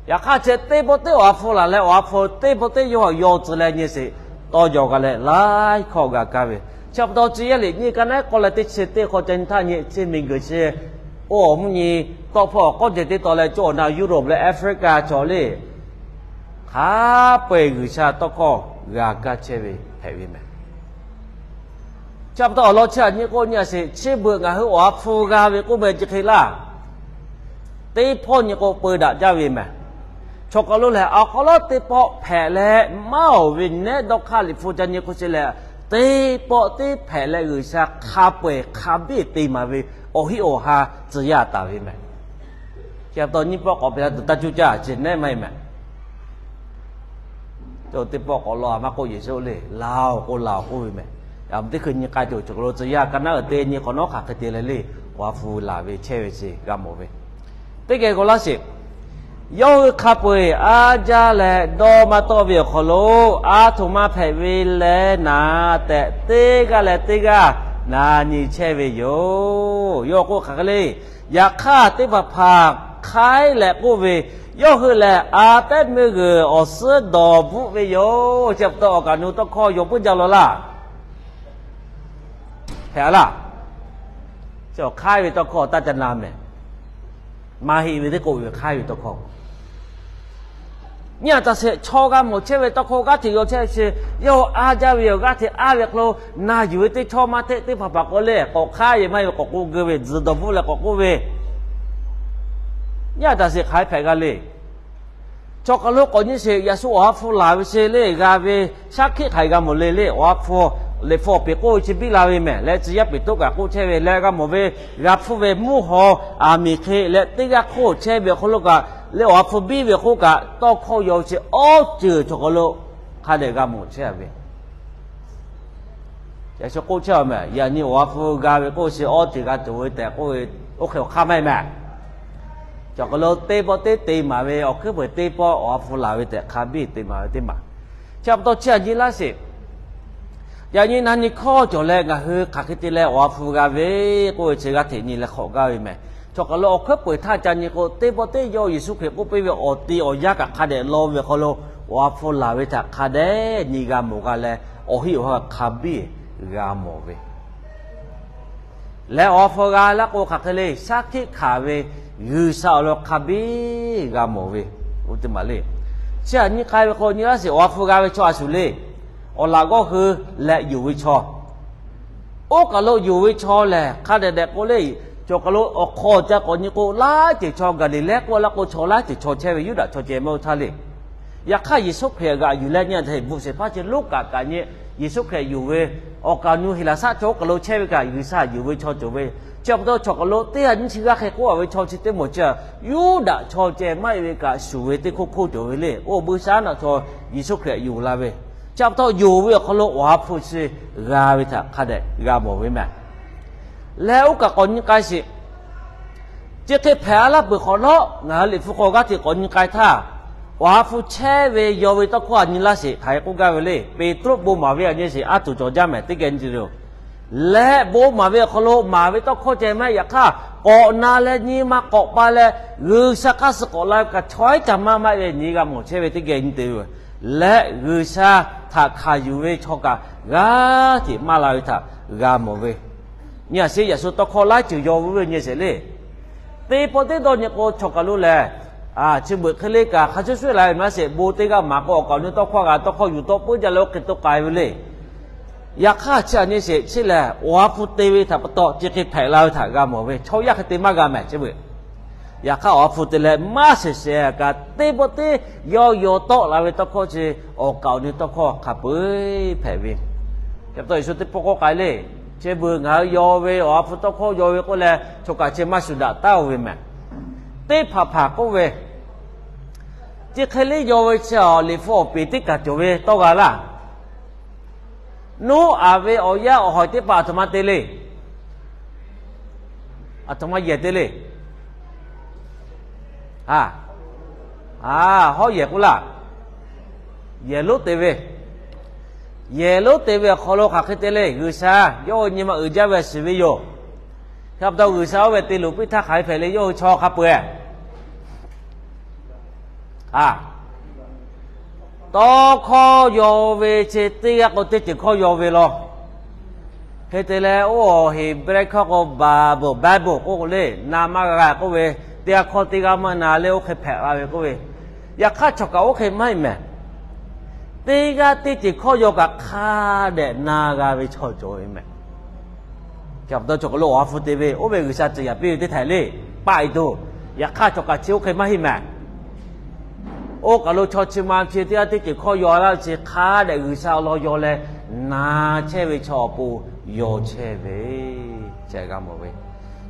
Yaꞈ hk'aˇ chi teˇ pawˆ teˇ awˬ ha hpu laˬ leh, awˬ ha hpu teˇ pawˆ teˇ yawˇ yaw tcuh leh nyi sheˍ, tawˇ yaw g'a leh laiˉ hkawˇ g'a kaˇ ve. Chi pa taw tcuh yaˇ liꞈ nyi ka naˉ k'awꞈ leh teˇ chi teˇ hk'aw ca nyi htaˇ nyi chi miˬguiˬ chi, oˇ awˬ mvuhˇ nyi tawˆ hpawˇ awˬ k'awˇ jehˬ teˇ taw leh cawˇ awˬ na Europe leh Africa cawˬ le. Hk'a peu-eˬ G'uiˬsha tawˇ hkawˇ g'a kaˇ chehˇ ve hpehꞈ ve meh. Chi pa taw awˬ lawn chi htaꞈ nyi k'o nyi a sheˍ, chi beuꞈ ngaˬ hui awˬ ha hpu g'a ve k'oˆ meh chi hk'e laˇ. Teˇ hpawˇ nyi k'o peu daꞈ jaˇ ve meh. Chaw kaˬ lo lehˬ awˬ hk'aw lo teˇ pawˆ hpehꞈ leh maˇ oˬ ve nehˉ dawˇ hk'aˇ liꞈ hpu ca nyi k'o chi lehˬ, teˇ pawˆ teˇ hpehꞈ leh G'uiˬsha hk'a peu-eˬ hk'a biˇ te maˍ ve awˬ hiˆ awˬ ha tcuh yaˇ taˍ ve meh. Chi pa taw nyiˇ pawˆ k'awꞈ hpehꞈ la tuˬ taˇ cuˇ caˇ, chi nehˉ maˇ heˆ meh. Teˇ pawˆ k'awꞈ law a maˇ k'oˆ, Yeˍsuˆ le laˬ oˬ k'o laˬ oˬ k'oˆ ve meh. Yaꞈ teˇ hkui nyi k'ai tuˬ chaw kaˬ lo tcuh yaˇ ka naˉ uiˍ te nyi hk'awꞈ nawˉ hk'aˬ hk'e te leh le, awˬ ha hpu laˬ ve chehˇ ve chi g'a mawˬ ve. Teˇ geh k'o laˇ sheˍ. Yawˇ hui hk'a peu-eˬ aˉ jaˇ leh dawˇ maˇ tawˆ ve awˬ hk'aw lo, a htoꞈ ma hpehꞈ ve leh naˍ tehꞈ, teˇ g'aˇ leh teˇ g'aˇ na nyi chehˇ ve yoˬ. Yawˇ k'oˆ hk'aˬ hk'e le. Yaꞈ hk'aˇ, teˇ hpaˍ hpaˍ hk'aiˉ leh k'oˆ ve, Yawˇ hui lehˬ a pehˉ meuˇ g'uiˬ awˬ suhˉ dawˬ bvuhˆ ve yoˬ. Chi pa taw awˬ kaˍ awˬ nu tawˇ hkawˇ yaw puiˉ jaˇ law laˇ. Hpehꞈ laˇ. Chi hk'aiˉ ve tawˇ hkawˇ taˇ ca na mehˍ. Maˇ heˆ ve teˇ k'oˆ ve hk'aiˉ ve tawˇ hkawˇ. Nyi a taꞈ sheˍ, chaw g'a mawˬ chehˇ ve tawˇ hkawˇ g'aˇ hteꞈ yaw chehˇ ve chi, yawˇ aˉ jaˇ ve yoˬ. G'aˇ hteꞈ aˉ ve hk'aw lo na yuˬ ve teˇ chaw maˇ hteˆ, teˇ hpaˍ hpaˍ k'o le, k'awꞈ hk'aiˉ ve maˇ heˆ ve, k'awꞈ k'oˆ geu ve, tzuhˬ dawˬ bvuhˆ leh k'awꞈ k'oˆ ve, nyi a taꞈ sheˍ hk'aiˉ hpehꞈ g'a le. Chaw hk'aˬ lo k'awꞈ nyi sheˍ, yaꞈ shu awˬ ha hpu laˬ ve chi le g'a ve, shaˉ hkiˆ hk'aˬ hk'e g'a mawˬ le le. Awˬ ha hpu, Liꞈ hpu awˬ pehˍ k'oˆ ve chi biˇ la ve mehˍ leh, tcuh yaˇ Peˍtruˆ kaꞈ k'oˆ chehˇ ve leh g'a mawˬ ve, g'a hpfuhˇ ve mvuhˇ haw aˬ miˍ hk'e leh teˇ g'aˇ hk'oˆ chehˇ ve awˬ hk'aw lo kaꞈ le, awˬ ha hpu biˇ ve awˬ hk'oˆ kaꞈ tawˇ hkawˇ yaw ve chi awˉ ceuˬ chaw hk'aˬ lo hk'a dehꞈ g'a mawˬ chehˇ ve. Yaꞈ shu k'oˆ chehˇ a mehˍ, yaꞈ nyi awˬ ha hpu g'a ve k'oˆ chi awˉ ceuˬ g'a tuˬ ve tehꞈ k'oˆ ve, oˇ hk'e awˬ hk'aˇ maˇ heˆ mehˍ. Chaw hk'aˬ lo teˇ pawˆ teˇ te maˍ ve, awˬ hkuiˉ peuˬ teˇ pawˆ awˬ ha hpu laˬ ve tehꞈ hk'a biˇ te maˍ ve teˇ maˬ. Chi pa taw chi aꞈ nyi laˇ sheˍ. Yaꞈ nyi na nyi hkawˇ cawˬ leh ngaˬ hui hk'aˬ hk'e te leh awˬ ha hpu g'a ve k'oˆ ve chi g'aˇ hteꞈ nyi leh hk'awꞈ gaˇ ve mehˍ. Chaw hk'aˬ lo awˬ hkuiˉ peuˬ htaˇ ca nyi k'o, teˇ pawˆ teˇ yawˇ Yeˍsuˆ Hkriꞈ k'oˆ piˇ ve awˬ te awˬ yanˇ kaꞈ hk'a dehꞈ law ve awˬ hk'aw lo, awˬ ha hpu laˬ ve htaꞈ hk'a dehꞈ nyi g'a mawˬ g'a leh, awˬ hiˉ awˬ ha hk'a biˇ g'a mawˬ ve leh, awˬ ha hpu g'a laˇ k'o hk'aˬ hk'e le, shaˉ hkiˆ hkanˍ ve G'uiˬsha awˬ lawn hk'a biˇ g'a mawˬ ve, oˇ teˇ maˬ le. Chi aꞈ nyi k'ai ve k'o, nyi laˇ sheˍ, awˬ ha hpu g'a ve chaw a shuˍ le. Awˬ laꞈ g'awˇ hui leh yonˍ ve chaw, oˇ kaˬ lo yonˍ ve chaw lehˬ, hk'a dehꞈ dehꞈ k'o le, chaw kaˬ lo awˬ hk'aw ca k'awꞈ nyi k'o, laiˉ ceuˬ chaw Gaˍliˍlehˇ k'oˆ laˇ k'o, chaw laiˉ ceuˬ chaw chehˇ ve Yuˇdaꞈ chaw ceh maˇ oˇ htaˇ le. Yaꞈ hk'aˇ, Yeˍsuˆ Hkriꞈ g'aꞈ yuˬ leh nyi a htaꞈ heˍ bvuhꞈ shehˍ hpaˇ chi Luˉkaꞈ kaꞈ nyi, Yeˍsuˆ Hkriꞈ yonˍ ve awˬ kaˬ nu Heˍlaˍsaˆ chaw oˇ kaˬ lo chehˇ ve kaꞈ, G'uiˬsha yonˍ ve chaw cawˬ ve. Chi pa taw, chaw kaˬ lo teˇ g'aˇ nyiˇ chi g'aˇ hk'e k'oˆ a ve chaw chi teˇ moˍ chi, Yuˇdaꞈ chaw ceh maˇ heˆ ve kaꞈ shuˍ ve teˇ hk'oˆ hk'oˆ cawˬ ve le. Oˇ buiˇshaˆaˉnaˆ chaw Yeˍsuˆ Hkriꞈ yonˍ la ve, chi pa taw yonˍ ve awˬ hk'aw lo awˬ ha hpu chi g'a ve htaꞈ hk'a dehꞈ g'a mawˬ ve mehˍ. Leh oˇ kaˬ k'awꞈ nyi k'ai sheˍ. Chi hk'e hpehꞈ a laˇ peuˬ hk'awꞈ nawˉ, ngaˬ hui Liꞈ hpu hk'aw g'aˇ hteꞈ k'awꞈ nyi k'ai htaˇ, awˬ ha hpu chehˇ ve yaw ve tawˇ hkawˇ aꞈ nyi laˇ sheˍ. Hk'aˬ hk'e k'oˆ gaˇ ve le, Peˍtruˆ bon maˍ ve aꞈ nyi sheˍ, a tuˬ cawˬ jaˇ mehˍ teˇ geh nyi te le. Leh bon maˍ ve awˬ hk'aw lo maˍ ve tawˇ hkawˇ ceh maˇ heˆ. Yaꞈ hk'aˇ, k'awꞈ na leh nyi ma k'awꞈ pa leh, G'uiˬsha hk'aˇ suh k'awꞈ la ve kaꞈ, chaw iˉ kaꞈ maˇ maˇ ve nyi g'a mawˬ chehˇ ve teˇ geh nyi te ve. Leh G'uiˬsha htaꞈ hkanˍ yuˬ ve chaw kaꞈ g'aˇ hteꞈ maˇ la ve htaꞈ g'a mawˬ ve. Nyi a sheˍ, yaꞈ shu tawˇ hkawˇ laiˉ ceuˬ yaw ve nyi sheˍ le. Teˇ pawˆ teˇ dawˇ nyi k'o, chaw kaˬ lo lehˬ, chi beuꞈ hk'e le kaꞈ hk'a shuˍ shuˍ la ve maˇ sheˍ. Bon teˇ g'aˇ maˍ k'o, awˬ kaˬ awˬ nu tawˇ hkawˇ g'a tawˇ hkawˇ yuˬ tawˆ puiˉ jaˇ leh oˇ hk'e to k'ai ve le. Yaꞈ hk'aˇ, chi aꞈ nyi sheˍ, chi lehˬ awˬ ha hpu te ve htaꞈ pa taw chi hk'e hpehꞈ la ve htaꞈ g'a mawˬ ve. Chaw yaˇ hk'e te maˇ g'a mehˍ chi beuꞈ. Yaꞈ hk'aˇ, awˬ ha hpu te leh maˇ sheˍ sheˍ kaꞈ, teˇ pawˆ teˇ yawˇ yaw tawˆ la ve tawˇ hkawˇ chi, awˬ kaˬ awˬ nu tawˇ hkawˇ hk'a peu-eˬ hpehꞈ ve. Chi pa taw Yeˍsuˆ teˇ pawˆ k'oˆ k'ai le, chi beuꞈ ngaˬ hui yaw ve awˬ ha hpu tawˇ hkawˇ yaw ve k'oˆ leh, chaw kaˬ chi maˇ shuˍ daꞈ taˉ-o ve mehˍ. Teˇ hpaˍ hpaˍ k'oˆ ve, chi hk'e le yaw ve chi, Liꞈ hpu awˬ peˍ teˇ kaˬ cawˬ ve tawˇ g'a laˇ. Noˉaꞈ ve awˬ yaˇ awˬ hawˬ teˇ hpaˍ aˬ htoꞈ ma te le. Aˬ htoꞈ ma yehˬ te le. A, a, hawˉ yehˬ k'oˆ laˇ. Yehˬ lonˉ te ve. Yehˬ lonˉ te ve awˬ hk'aw lo hk'aˬ hk'e te le, G'uiˬsha yawˇ hui nyi ma uiˍ jaˇ ve shiˍ ve yoˬ. Chi pa taw G'uiˬsha oˇ ve te loˍ piˇ htaˇ hk'aˬ hk'e hpehꞈ le, yawˇ hui chaw hk'a peu-eˬ a, tawˇ hkawˇ yaw ve chi teˇ g'aˇ k'o teˇ ceuˬ hkawˇ yaw ve law. Hk'e te leh, oˇ Heˍbrehˇ hkawˇ k'o Bible, Bible k'oˆ k'o le, na maˇ g'a g'a k'oˆ ve, teˇ g'aˇ hkawˇ teˇ g'aˇ maˇ na leh oˇ hk'e hpehꞈ la ve k'oˆ ve. Yaꞈ hk'aˇ, chaw kaꞈ oˇ hk'e maˇ heˆ mehˍ. Teˇ g'aˇ teˇ ceuˬ hkawˇ yaw kaꞈ hk'a dehꞈ na g'a ve chaw cawˬ ve mehˍ. Chi pa taw chaw kaˬ lo awˬ ha hpu te ve, oˇ ve G'uiˬsha tcuh yaꞈ piˇ ve teˇ htaiꞈ le, paˆ e tuˬ. Yaꞈ hk'aˇ, chaw kaꞈ chi oˇ hk'e maˇ heˆ mehˍ. Oˇ kaˬ lo chaw chi ma chi teˇ g'aˇ teˇ ceuˬ hkawˇ yaw laˇ ve chi hk'a dehꞈ G'uiˬsha awˬ lawn yaw leh na chehˇ ve chaw awˬ pon yaw chehˇ ve, chi g'a mawˬ ve.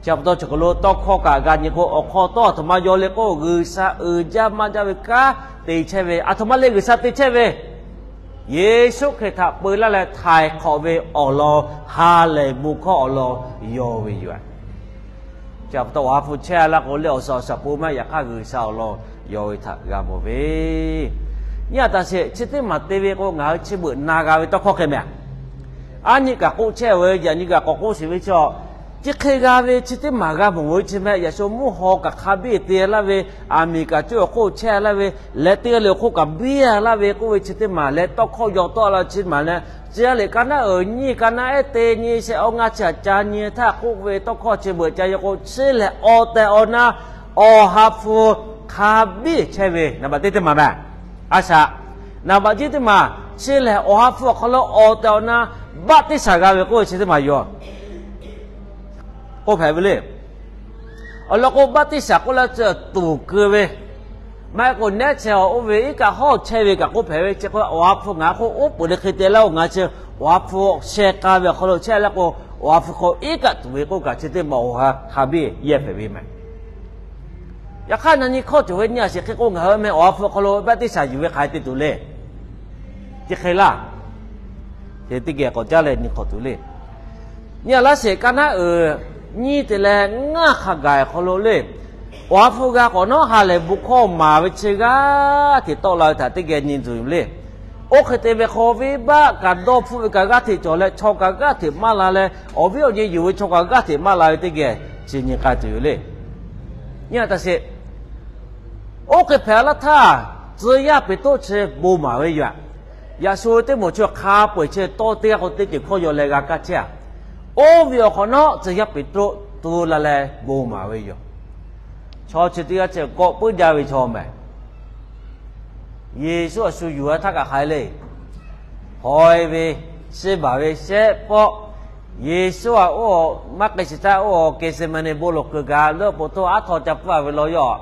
Chi pa taw chaw kaˬ lo tawˇ hkawˇ kaꞈ g'a nyi k'o, awˬ hk'aw tawˇ aˬ htoꞈ ma yaw le k'o, G'uiˬsha uiˍ jaˇ maˇ jaˇ ve kanˉ te chehˇ ve, aˬ htoꞈ ma le G'uiˬsha te chehˇ ve, Yeˍsuˆ Hkriꞈ htaꞈ peu laˇ leh htaiˍ hk'awꞈ ve awˬ lawn, ha lehˬ bon hkawˇ awˬ lawn yaw ve yoˬ. Chi pa taw awˬ ha hpu chehˇ laˇ k'o le, awˬ suhˍ awˬ shaˍ pon maˇ, yaꞈ hk'aˇ G'uiˬsha awˬ lawn yawˇ ve htaꞈ g'a mawˬ ve. Nyi a taꞈ sheˍ, chi teˇ maˬ te ve k'o, ngaˬ hui chi beuꞈ na g'a ve tawˇ hkawˇ hk'e mehˍ. Aˉ nyi kaꞈ k'oˆ chehˇ ve, yaꞈ nyi kaꞈ k'awꞈ k'oˆ sheˍ ve chaw, chi hk'e g'a ve chi teˇ maˬ g'a mawˬ ve chi mehˍ. Yaꞈ shu mvuhˇ haw kaꞈ hk'a biˇ te laˇ ve, aˬ miˍ kaꞈ coˇ awˬ hk'oˆ chehˇ laˇ ve, leh teˇ g'aˇ le awˬ hk'oˆ kaꞈ biˇ laˇ ve k'oˆ ve chi teˇ maˬ leh tawˇ hkawˇ yaw tawˆ la chi maˬ leh, chi a liꞈ ka naˉ uiˍ nyiˇ ka naˉ ehˉ te nyi shehˆ awˇ ngaˇ chi aꞈ ca nyi htaˇ k'oˆ ve tawˇ hkawˇ chi beuꞈ ca yaw k'o, chi lehˬ awˬ tehˬ awˬ na Awˬ ha hpu hk'a biˇ chehˇ ve naˍ baꞈ teˇ teˇ maˬ mehˍ. A shaꞈ, naˍ baꞈ jiˇ teˇ maˬ chi lehˬ, Awˬ ha hpu awˬ hk'aw lo awˬ tehˬ awˬ na baˆtiˆsaˬ g'a ve k'oˆ ve chi teˇ maˬ yoˬ. K'oˆ hpehꞈ ve le. Awˬ lawn k'o, baˆtiˆsaˬ k'oˆ la tcuh tuˍ keu ve, maˇ heˆ k'o nehˉ chehˇ awˬ oˇ ve iˉ kaˆ hawˉ chehˇ ve kaꞈ k'oˆ hpehꞈ ve. Chi k'o Awˬ ha hpu ngaˬ hui k'oˆ oˉ peunˍ le hk'e te laˇ-oˬ, ngaˬ chi Awˬ ha hpu sheh k'a ve awˬ hk'aw lo chehˇ laˇ k'o, Awˬ ha hpu hk'aw iˉ kaˆ tuˍ ve k'oˆ kaꞈ chi teˇ maˬ Awˬ ha hk'a biˇ yehˇ hpehꞈ ve mehˍ. Yaꞈ hk'aˇ, na nyi hkawˇ cawˬ ve nyi a sheˍ hk'e k'o, ngaˬ hui meh Awˬ ha hpu awˬ hk'aw lo baˆtiˆsaˬ yuˬ ve hk'aˬ hk'e te tuˬ le. Chi hk'e laˇ. Teˇ geh k'awꞈ caˉ leh nyi hk'awꞈ tuˬ le. Nyi a laˇ sheˍ, ka naˉ uiˍ nyiˇ te leh ngaˇ hk'a gaˬ awˬ hk'aw lo le, Awˬ ha hpu g'a k'awꞈ nawˉ ha lehˬ bon hkawˇ maˍ ve chi g'aˇ hteꞈ tawˆ la ve htaꞈ teˇ geh nyi tuˬ yoˬ le. Oˇ hk'e te ve hk'aw, venˇbaˆ kaꞈ dawˇ hpfuhˆ ve kaꞈ g'aˇ hteꞈ cawˬ leh, chaw kaꞈ g'aˇ hteꞈ maˇ la leh, awˬ viˉ awˬ nyi yuˬ ve chaw kaꞈ g'aˇ hteꞈ maˇ la ve teˇ geh chi nyi k'ai tuˬ yoˬ le. Nyi a taꞈ sheˍ. Oˇ hk'e hpehꞈ laˇ htaˇ, tcuh yaˇ Peˍtruˆ chi bon maˍ ve yoˬ. Yaꞈ shu teˇ moˍ chi hk'a peu-eˬ chi tawˇ teˇ g'aˇ k'o teˇ ceuˬ hkawˇ yaw leh g'a kaˇ chehˇ a. Oˇ ve awˬ hk'awꞈ nawˉ tcuh yaˇ Peˍtruˆ tu la leh bon maˍ ve yoˬ. Chaw chi teˇ g'aˇ chi kawˆ puiˉ jaˇ ve chaw mehˍ. Yeˍsuˆ a shu yuˬ a htaˇ kaꞈ hk'aˬ hk'e le. Haweh ve, shiˉ baˬ ve shehˆ pawˆ, Yeˍsuˆ a oˇ maˇ k'ai shiˍ htaˇ oˇ Gehˍseˍmaˍneˍ bon lawˬ kuiˬ gaˬ leuˆ po htoˇ aˉ htaw ca pfuhˇ a ve law yoˬ.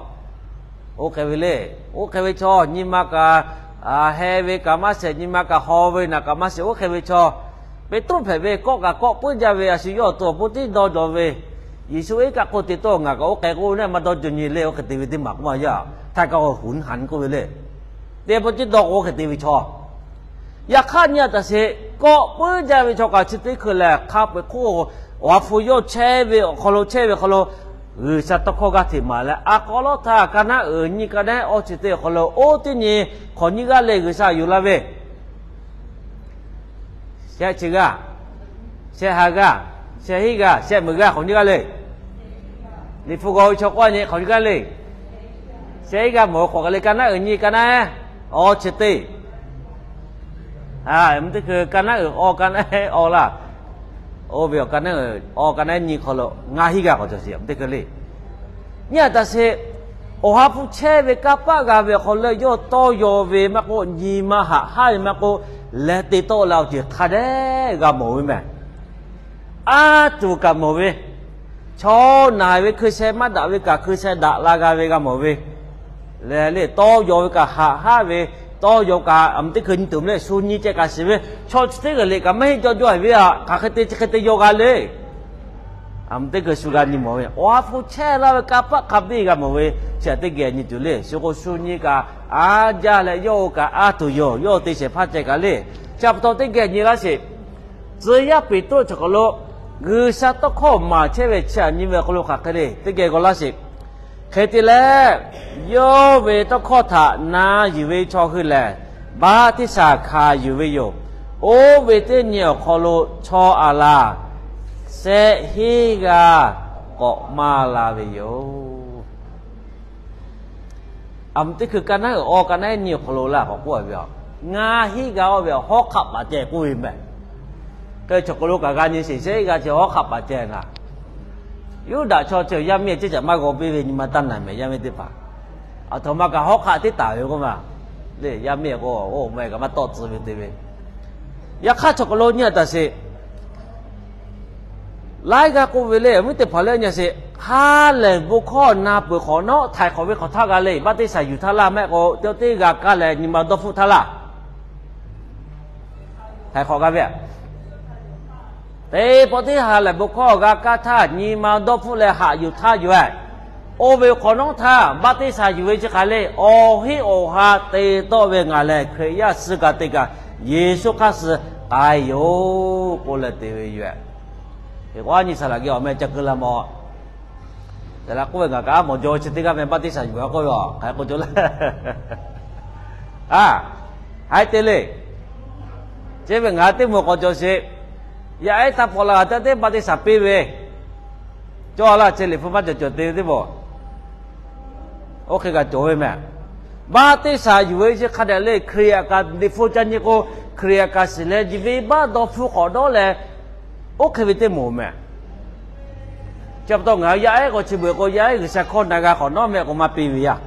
Oˇ hk'e ve le. Oˇ hk'e ve chaw nyi ma kaꞈ heh ve kaꞈ maˇ shehˍ, nyi ma kaꞈ haw ve naˬ kaꞈ maˇ shehˍ, oˇ hk'e ve chaw, Peˍtruˆ hpehꞈ ve kawˆ kaꞈ kawˆ puiˉ jaˇ ve, a shu yawˇ awˬ to awˬ pon tiˉ dawˇ jaw ve, Yeˍsuˆ iˉ kaˆ k'oˆ te tawˇ ngaˬ kaꞈ oˇ hk'e k'oˆ ve naˆ maˇ dawˇ jaw nyi le. Oˇ hk'e te ve teˇ maˬ k'oˆ maˇ yaˇ htaˇ kaꞈ awˬ huˍ nyi haˍ k'oˆ ve le. Teˇ pawˆ tiˉ dawˇ k'o oˇ hk'e te ve chaw. Yaꞈ hk'aˇ nyi a taꞈ sheˍ, kawˆ puiˉ jaˇ ve chaw kaꞈ chi teˇ hkui lehˬ hk'a peu-eˬ hk'oˆ Awˬ ha hpu yawˇ chehˇ ve awˬ hk'aw lo chehˇ ve hk'aw lo G'uiˬsha tawˇ hkawˇ g'aˇ hteꞈ maˍ leh, a k'aw lawˉ htaˇ ka naˉ uiˍ nyiˇ ka naˉ awˇ chi teˇ awˬ hk'aw lo oˇ teˇ nyi hk'awꞈ nyiˇ g'aˇ le G'uiˬsha yuˬ la ve, shehˆ chi g'aˇ, shehˆ ha g'aˇ, shehˆ hiˉ g'aˇ, shehˆ meunˍ g'aˇ hk'awꞈ nyiˇ g'aˇ le. Liꞈ hpu g'aw ve chaw k'oˆ a nyi hk'awꞈ nyiˇ g'aˇ le. Shehˆ hiˉ g'aˇ mawˬ ve hk'awꞈ kaꞈ le, ka naˉ uiˍ nyiˇ ka naˉ awˇ chi teˇ a, mvuhˇ teˇ hkui ka naˉ uiˍ awˇ ka naˉ awˇ laˇ. Oˇ ve awˬ ka naˉ uiˍ awˇ ka naˉ nyi hk'aw lo ngaˇ hiˉ g'aˇ k'awꞈ cawˬ sheˍ, mvuhˇ teˇ hkui le. Nyi a taꞈ sheˍ, Awˬ ha hpu chehˇ ve kanˇ paˆ g'a ve awˬ hk'aw lo yawˇ tawˇ yaw ve maˇ k'oˆ, nyi ma haꞈ haˉ ve maˇ k'oˆ, leh te tawˆ la awˬ ceuˬ hk'a dehꞈ g'a mawˬ ve mehˍ. Aˉ tuˬ kaꞈ mawˬ ve, chaw naˬ ve hkui sheh maˇ daꞈ ve kaꞈ hkui sheh daꞈ la g'a ve g'a mawˬ ve, leh le tawˇ yaw ve kaꞈ haꞈ haˉ ve, tawˇ yaw kaꞈ a mvuhˇ teˇ hkui nyi tuˬ meh le, shu nyi ceh kaꞈ shiˍ ve, chaw chi teˇ g'aˇ le kaꞈ maˇ heˆ jaw jaw ve a, hk'aˬ hk'e te chi hk'e te yaw g'a le. A mvuhˇ teˇ hkui shu g'a nyi mawˬ ve, Awˬ ha hpu chehˇ laˇ ve kanˇ paˆ hk'a biˇ g'a mawˬ ve, chi a teˇ geh nyi tuˬ le. Shu k'o shu nyi kaꞈ a jaˇ leh yawˇ oˇ kaꞈ aˉ tuˬ yoˬ, yawˇ te shehˍ hpaˇ ceh kaꞈ le. Chi pa taw teˇ geh nyi laˇ sheˍ. Tcuh yaˇ Peˍtruˆ chi hk'aw lo G'uiˬsha tawˇ hkawˇ maˍ chehˇ ve chi a nyi ve awˬ hk'aw lo hk'aˬ hk'e le teˇ geh g'aw laˇ sheˍ. Hk'e te leh, yawˇ ve tawˇ hkawˇ htaꞈ na yuˬ ve chaw hui lehˬ, baˆtiˆsaˬ hkanˍ yuˬ ve yoˬ. Oˇ ve teˇ nyi awˬ hk'aw lo chaw aˬ laˬ shehˆ hiˉ g'aˇ k'awꞈ maˇ la ve yoˬ. A mvuhˇ teˇ hkui ka naˉ uiˍ awˇ ka naˉ nyi awˬ hk'aw lo laˇ k'awꞈ k'oˆ a ve, ngaˇ hiˉ g'aˇ oˇ ve hawˉ hk'aˆ paˍ ceh k'oˆ ve mehˍ. Hk'e chaw hk'aw lo kaꞈ g'a nyi sheˍ, shehˆ hiˉ g'aˇ ceh hawˉ hk'aˆ paˍ ceh ngaˬ Yuˇdaꞈ chaw ceh yaˇ miˇ ceˇ caꞈ maˇ g'aw piˇ ve nyi ma taˇ naˬ mehˍ, yaˇ miˇ teˇ hpaˍ. Aˬ htoꞈ ma kaꞈ hawˉ hk'aˆ teˇ taˍ ve k'oˆ ma le, yaˇ miˇ k'o oˇ ma kaꞈ maˇ tawˆ tcuh ve te ve. Yaꞈ hk'aˇ chaw hk'aw lo nyi a taꞈ sheˍ. Laiˉ g'aˇ k'oˆ ve le, awˬ viˉ teˇ hpaˍ lehˬ nyi sheˍ, ha lehˬ bon hkawˇ na peuˬ hk'awꞈ nawˉ htaiˍ hk'awꞈ ve hk'awꞈ htaˇ g'a le, baˆtiˆsaˬ yuˬ htaˇ laˇ, maˇ heˆ k'o teˇ g'aˇ kaˇ leh nyi ma dawˇ hpfuhˆ htaˇ laˇ. Htaiˍ hk'awꞈ g'a ve, teˇ pawˆ teˇ ha lehˬ bon hkawˇ g'a kaˇ htaˇ nyi ma dawˇ hpfuhˆ leh haꞈ yuˬ htaˇ yoˬ. Oˇ ve hk'awꞈ nawˉ htaˇ baˆtiˆsaˬ yuˬ ve chi hk'aˬ le, awˬ heˆ awˬ ha te tawˆ ve ngaˬ lehˬ Hkriꞈ yaˇ suh kaꞈ te kaꞈ Yeˍsuˆ hk'aˇ suh k'ai yoˬ k'oˆ leh te ve yoˬ. Teˇ k'o a nyi saˍ laꞈ geh awˬ meh ca keu la mawˬ. Yaꞈ la k'oˆ ve, ngaˬ kaꞈ a mawˬ jaw chi teˇ g'aˇ meh baˆtiˆsaˬ yuˬ a k'oˆ ve a, hk'aˬ hk'e k'oˆ cawˬ le. A, haiˉ te le. Chi ve ngaˬ teˇ moˍ k'awꞈ cawˬ sheˍ. Yaˇ ehˉ htaˇ hpaw la g'a taˇ teˇ baˆtiˆsaˬ piˇ ve, cawˇ laˇ, chi Liꞈ hpu maˇ cawˬ cawˬ te ve teˇ moˍ. Oˇ hk'e g'a cawˬ ve meh. Baˆtiˆsaˬ yuˬ ve chi hk'a dehꞈ le, Hkriꞈ yaꞈ kaꞈ Liꞈ hpu ca nyi k'o, Hkriꞈ yaꞈ kaꞈ shiˍ leh ji venˇ baˆ dawˇ hpfuhˇ k'awꞈ dawˇ leh, oˇ hk'e ve teˇ moˍ meh. Chi pa taw ngaˬ hui yaˇ ehˉ k'o chi beuꞈ k'o, yaˇ ehˉ G'uiˬsha hkawˇ na g'a hk'awꞈ nawˉ meh k'o maˇ piˇ ve yaˇ.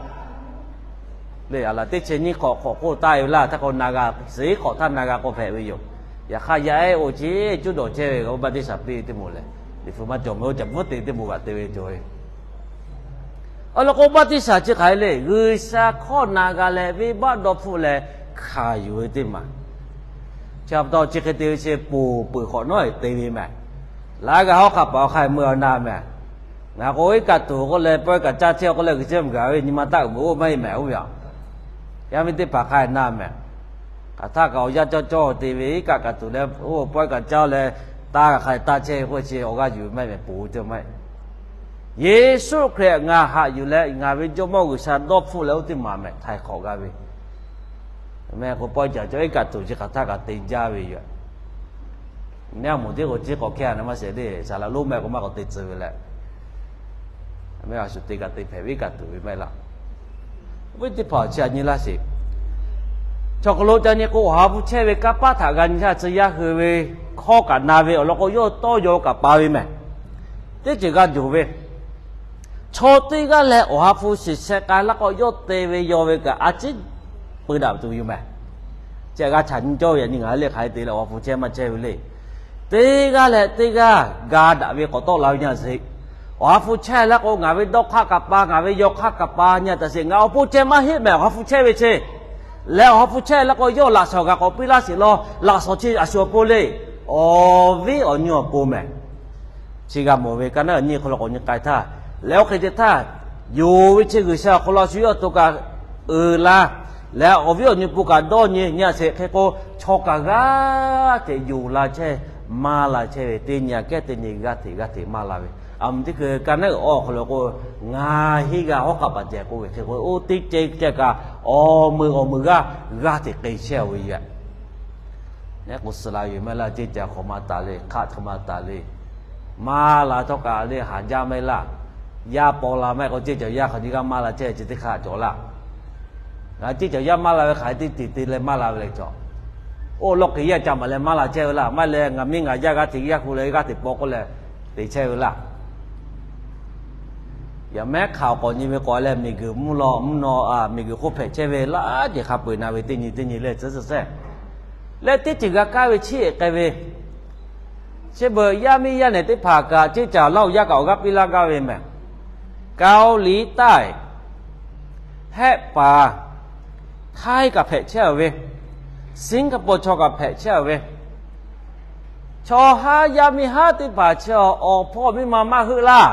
Le a laˬ teˇ chi nyiˇ hk'awꞈ hk'awꞈ k'oˆ taˆ ve laˇ htaˇ k'o, na g'a, suhˍ hk'awꞈ htaˇ na g'a k'o hpehꞈ ve yoˬ. Yaꞈ hk'aˇ yaˇ ehˉ oˇ chi cuˇ dawˬ chehˇ ve k'o, baˆtiˆsaˬ piˇ ve teˇ moˍ lehˬ, Liꞈ hpu maˇ cawˬ meh, oˇ caꞈ bvuhˉ te teˇ moˍ g'aꞈ te ve cawˬ ve. Awˬ lawn k'o, baˆtiˆsaˬ chi hk'aˬ hk'e le, G'uiˬsha hkawˇ na g'a leh venˇ baˆ dawˇ hpfuhˇ leh hkanˍ yuˬ ve teˇ maˬ. Chi pa taw chi hk'e te ve chi ponˬ peuˬ hk'awꞈ nawˉ te ve meh. Laꞈ g'a hawˉ hk'aˆ paˍ awˬ hk'aˇ meuˇ a na meh. Ngaˬ k'o iˉ kaˆ tuˬ k'oˆ leh pawehˇ kaꞈ caˇ chehˇ k'oˆ leh, G'uiˬsha mvuhˇ gaˬ ve nyi ma taˆ uiˍ meuꞈ oˇ maˇ heˆ mehˍ oˇ ve a. Yaˇ miˇ teˇ hpaˍ hk'a na meh. Hk'aˬ htaˇ kaꞈ awˬ yanˇ cawˇ cawˇ te ve, iˉ kaˆ kaꞈ tuˬ leh oˇ pawehˇ kaꞈ caˇ leh, taˇ kaꞈ hk'a taˇ chehˇ ve k'oˆ chi awˬ g'aˇ yuˬ ve maˇ heˆ meh, ponˬ ve teˇ maˇ heˆ. Yeˍsuˆ Hkriꞈ ngaˬ haꞈ yuˬ leh ngaˬ ve Jawˇmawˇ G'uiˬsha dawˇ hpfuhˆ leh oˇ teˇ maˬ meh htaiˍ hk'awꞈ g'a ve. Meh k'o pawehˇ caꞈ cawˇ iˉ kaˆ tuˬ chi hk'aˬ htaˇ kaꞈ te jaˇ ve yoˬ. Neˇ a moˍ tiˉ k'o ciˉ k'awꞈ hkehˇ a na maˇ sheˍ le, saˍ laꞈ lonˉ meh k'o maˇ k'awꞈ te tcuh ve leh, a meh a shu te kaꞈ te hpehꞈ ve iˉ kaˆ tuˬ ve maˇ heˆ laˇ. Viˉ teˇ hpaˍ chi a nyi laˇ sheˍ. Chaw hk'aw lo ca nyi k'o, Awˬ ha hpu chehˇ ve kanˇ paˆ htaꞈ g'a nyi htaˇ, tcuh yaˇ hui ve hkawˇ kaꞈ na ve awˬ lawn k'o, yawˇ tawˇ yaw kaꞈ pa ve meh. Teˇ ceuˬ g'a jawˬ ve, chaw teˇ g'aˇ leh Awˬ ha hpu shiˍ sheh k'ai laˇ k'o, yawˇ te ve yaw ve kaꞈ a ciˉ peu daꞈ tuˬ yoˬ meh. Chi g'a caꞈ nyi cawˇ ve yaꞈ nyi ngaˬ hui le hk'aˬ hk'e te leh Awˬ ha hpu chehˇ maˇ chehˇ ve le. Teˇ g'aˇ leh teˇ g'aˇ ga daꞈ ve k'awꞈ tawˆ la ve nyi a sheˍ. Awˬ ha hpu chehˇ laˇ k'o, ngaˬ ve dawˇ hk'aˇ kaꞈ pa, ngaˬ ve yaw hk'aˇ kaꞈ pa nyi a taꞈ sheˍ. Ngaˬ awˬ pon chehˇ maˇ heˆ mehˍ, Awˬ ha hpu chehˇ ve chi. Leh Awˬ ha hpu chehˇ laˇ k'o, yawˇ laꞈ shawnˍ g'a k'awꞈ piˇ laˇ sheˍ law. Laꞈ shawnˍ chi a shu awˬ pon le. Awˬ viˉ awˬ nyi awˬ pon mehˍ. Chi g'a mawˬ ve ka naˉ nyi hk'aw lo k'awꞈ nyi k'ai htaˇ, leh oˇ hk'e te htaˇ, yonˍ ve chi G'uiˬsha awˬ hk'aw lo a shu yawˇ to kaꞈ uiˍ la, leh awˬ viˉ awˬ nyi pon kaꞈ dawˇ nyi nyi a sheˍ hk'e k'o, chaw kaꞈ g'aˇ hteꞈ yonˍ la chehˇ, maˇ la chehˇ ve teˇ nyi aꞈ kehˉ teˇ nyi g'aˇ hteꞈ g'aˇ hteꞈ maˇ la ve. A mvuhˇ teˇ hkui ka naˉ uiˍ awˬ hk'aw lo k'o, ngaˬ heˆ g'a hawˉ k'aˆ paˍ cehˬ k'oˆ ve hk'e k'o, oˇ teˇ ceh ceh kaꞈ awˬ meuꞈ awˬ meuꞈ g'aˇ g'aˇ hteꞈ k'ai chehˇ ve yoˬ. Neˉ k'o suh la yoˬ maˇ heˆ laˇ, ceˇ caˬ hk'awꞈ maˇ taˍ le, hk'aˆ hk'awꞈ maˇ taˍ le. Maˇ la htawˇ kaꞈ le haˍ jaˇ maˇ heˆ laˇ. Yaˇ paw la maˇ heˆ k'o, ceˇ caˬ yaˇ hk'aˬ nyi g'aˇ maˇ la chehˇ chi teˇ hk'aˆ cawˬ laˇ. Ngaˬ ceˇ caˬ yaˇ maˇ la ve hk'aˬ hk'e te te te leh maˇ la ve le cawˬ. Oˇ lawˇ hk'e yaˇ ca maˍ leh maˇ la chehˇ ve laˇ. Maˇ leh ngaˬ miˇ ngaˬ yaˇ g'aˇ hteꞈ yaˇ hu leh g'aˇ hteꞈ paw k'oˆ leh te chehˇ ve laˇ. Yaꞈ mehˉ hk'aˬ awˬ k'awꞈ nyi ve k'awꞈ leh miˬguiˬ mvuhˇ naw mvuhˇ naw a miˬguiˬ hk'oˆ hpehꞈ chehˇ ve laˇ ceˬ hk'a peu-eˬ na ve teˇ nyi teˇ nyi leh tcuhˉ tcuhˉ sehˉ leh teˇ ceuˬ g'a kaˇ ve chiˇ eꞈ k'ai ve, chi beuꞈ yaˇ miˇ yaˇ nehˬ teˇ hpaˍ kaꞈ ceˇ caˬ laˇ-oˬ, yaˇ kaꞈ awˬ g'aˇ piˇ laˇ gaˇ ve mehˍ. Kaoˍliˍtaˆ, Hehˆ paˍ, Htaiˇ kaꞈ hpehꞈ chehˇ ve, Siˉkaˍpawˇ chaw kaꞈ hpehꞈ chehˇ ve, chaw haˉ yaˇ miˇ haˉ teˇ hpaˍ chi awˬ hpawˇ miˇ ma maˇ heuˆ laˇ.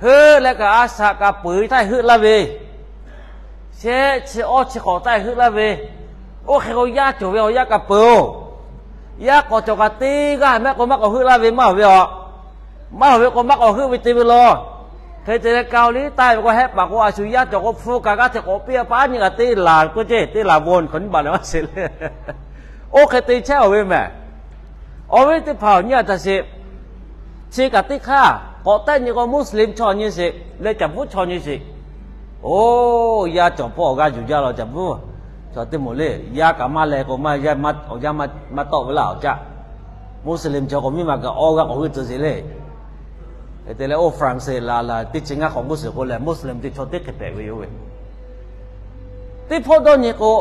Heuˆ leh kaꞈ a shaꞈ kaꞈ peuˬ ve htaˇ heuˆ laˇ ve, shehˆ chi awˇ chi hk'awꞈ htaˇ heuˆ laˇ ve, oˇ hk'e k'o yaˇ cawˬ ve awˬ yanˇ kaꞈ peuˬ-oˬ. Yaˇ k'awꞈ cawˬ kaꞈ teˇ g'aˇ mehˆ k'o maˇ k'awꞈ heuˆ laˇ ve maˇ heˆ ve a. Maˇ heˆ ve k'o maˇ k'awꞈ heuˆ ve te ve law. Hk'e te leh Kaoˍliˍtaˆ ve k'o Hehˆ paˍ k'o a shu yaˇ cawˬ k'o hpu kaꞈ g'aˇ hteꞈ k'awꞈ piˇ a pa nyi kaꞈ teˇ laˬ k'oˆ ceˇ, teˇ laˬ vawˇ hk'awꞈ nyi baˬ leh maˇ sheˍ le. Oˇ hk'e te chehˇ-oˬ ve mehˍ. Awˬ viˉ teˇ hpaˍ awˬ nyi a htaꞈ sheˍ. Chi kaꞈ teˇ hk'aˇ k'awꞈ tehˆ nyi k'o Muslim chaw nyi sheˍ leh caˬ bvuhˉ chaw nyi sheˍ. Oˇ, yaˇ cawˬ hpawˇ awˬ g'aˇ yuˬ jaˇ law caˬ bvuhˉ. Chaw teˇ moˍ le, yaˇ kaꞈ maˇ leh k'o maˇ, awˬ yanˇ maˇ tawˆ ve laˇ awˬ caˆ. Muslim chaw k'awꞈ miˇ ma kaꞈ awˬ g'aˇ k'awꞈ heuˆ tcuh sheˍ le. Hk'e te leh oˇ France laˬ laˬ teˇ chi ngaˇ hk'awꞈ g'uˇ suhˍ k'o lehˬ Muslim teˇ chaw teˇ hk'e hpehꞈ ve yoˬ ve. Teˇ hpawˇ dawˇ nyi k'o,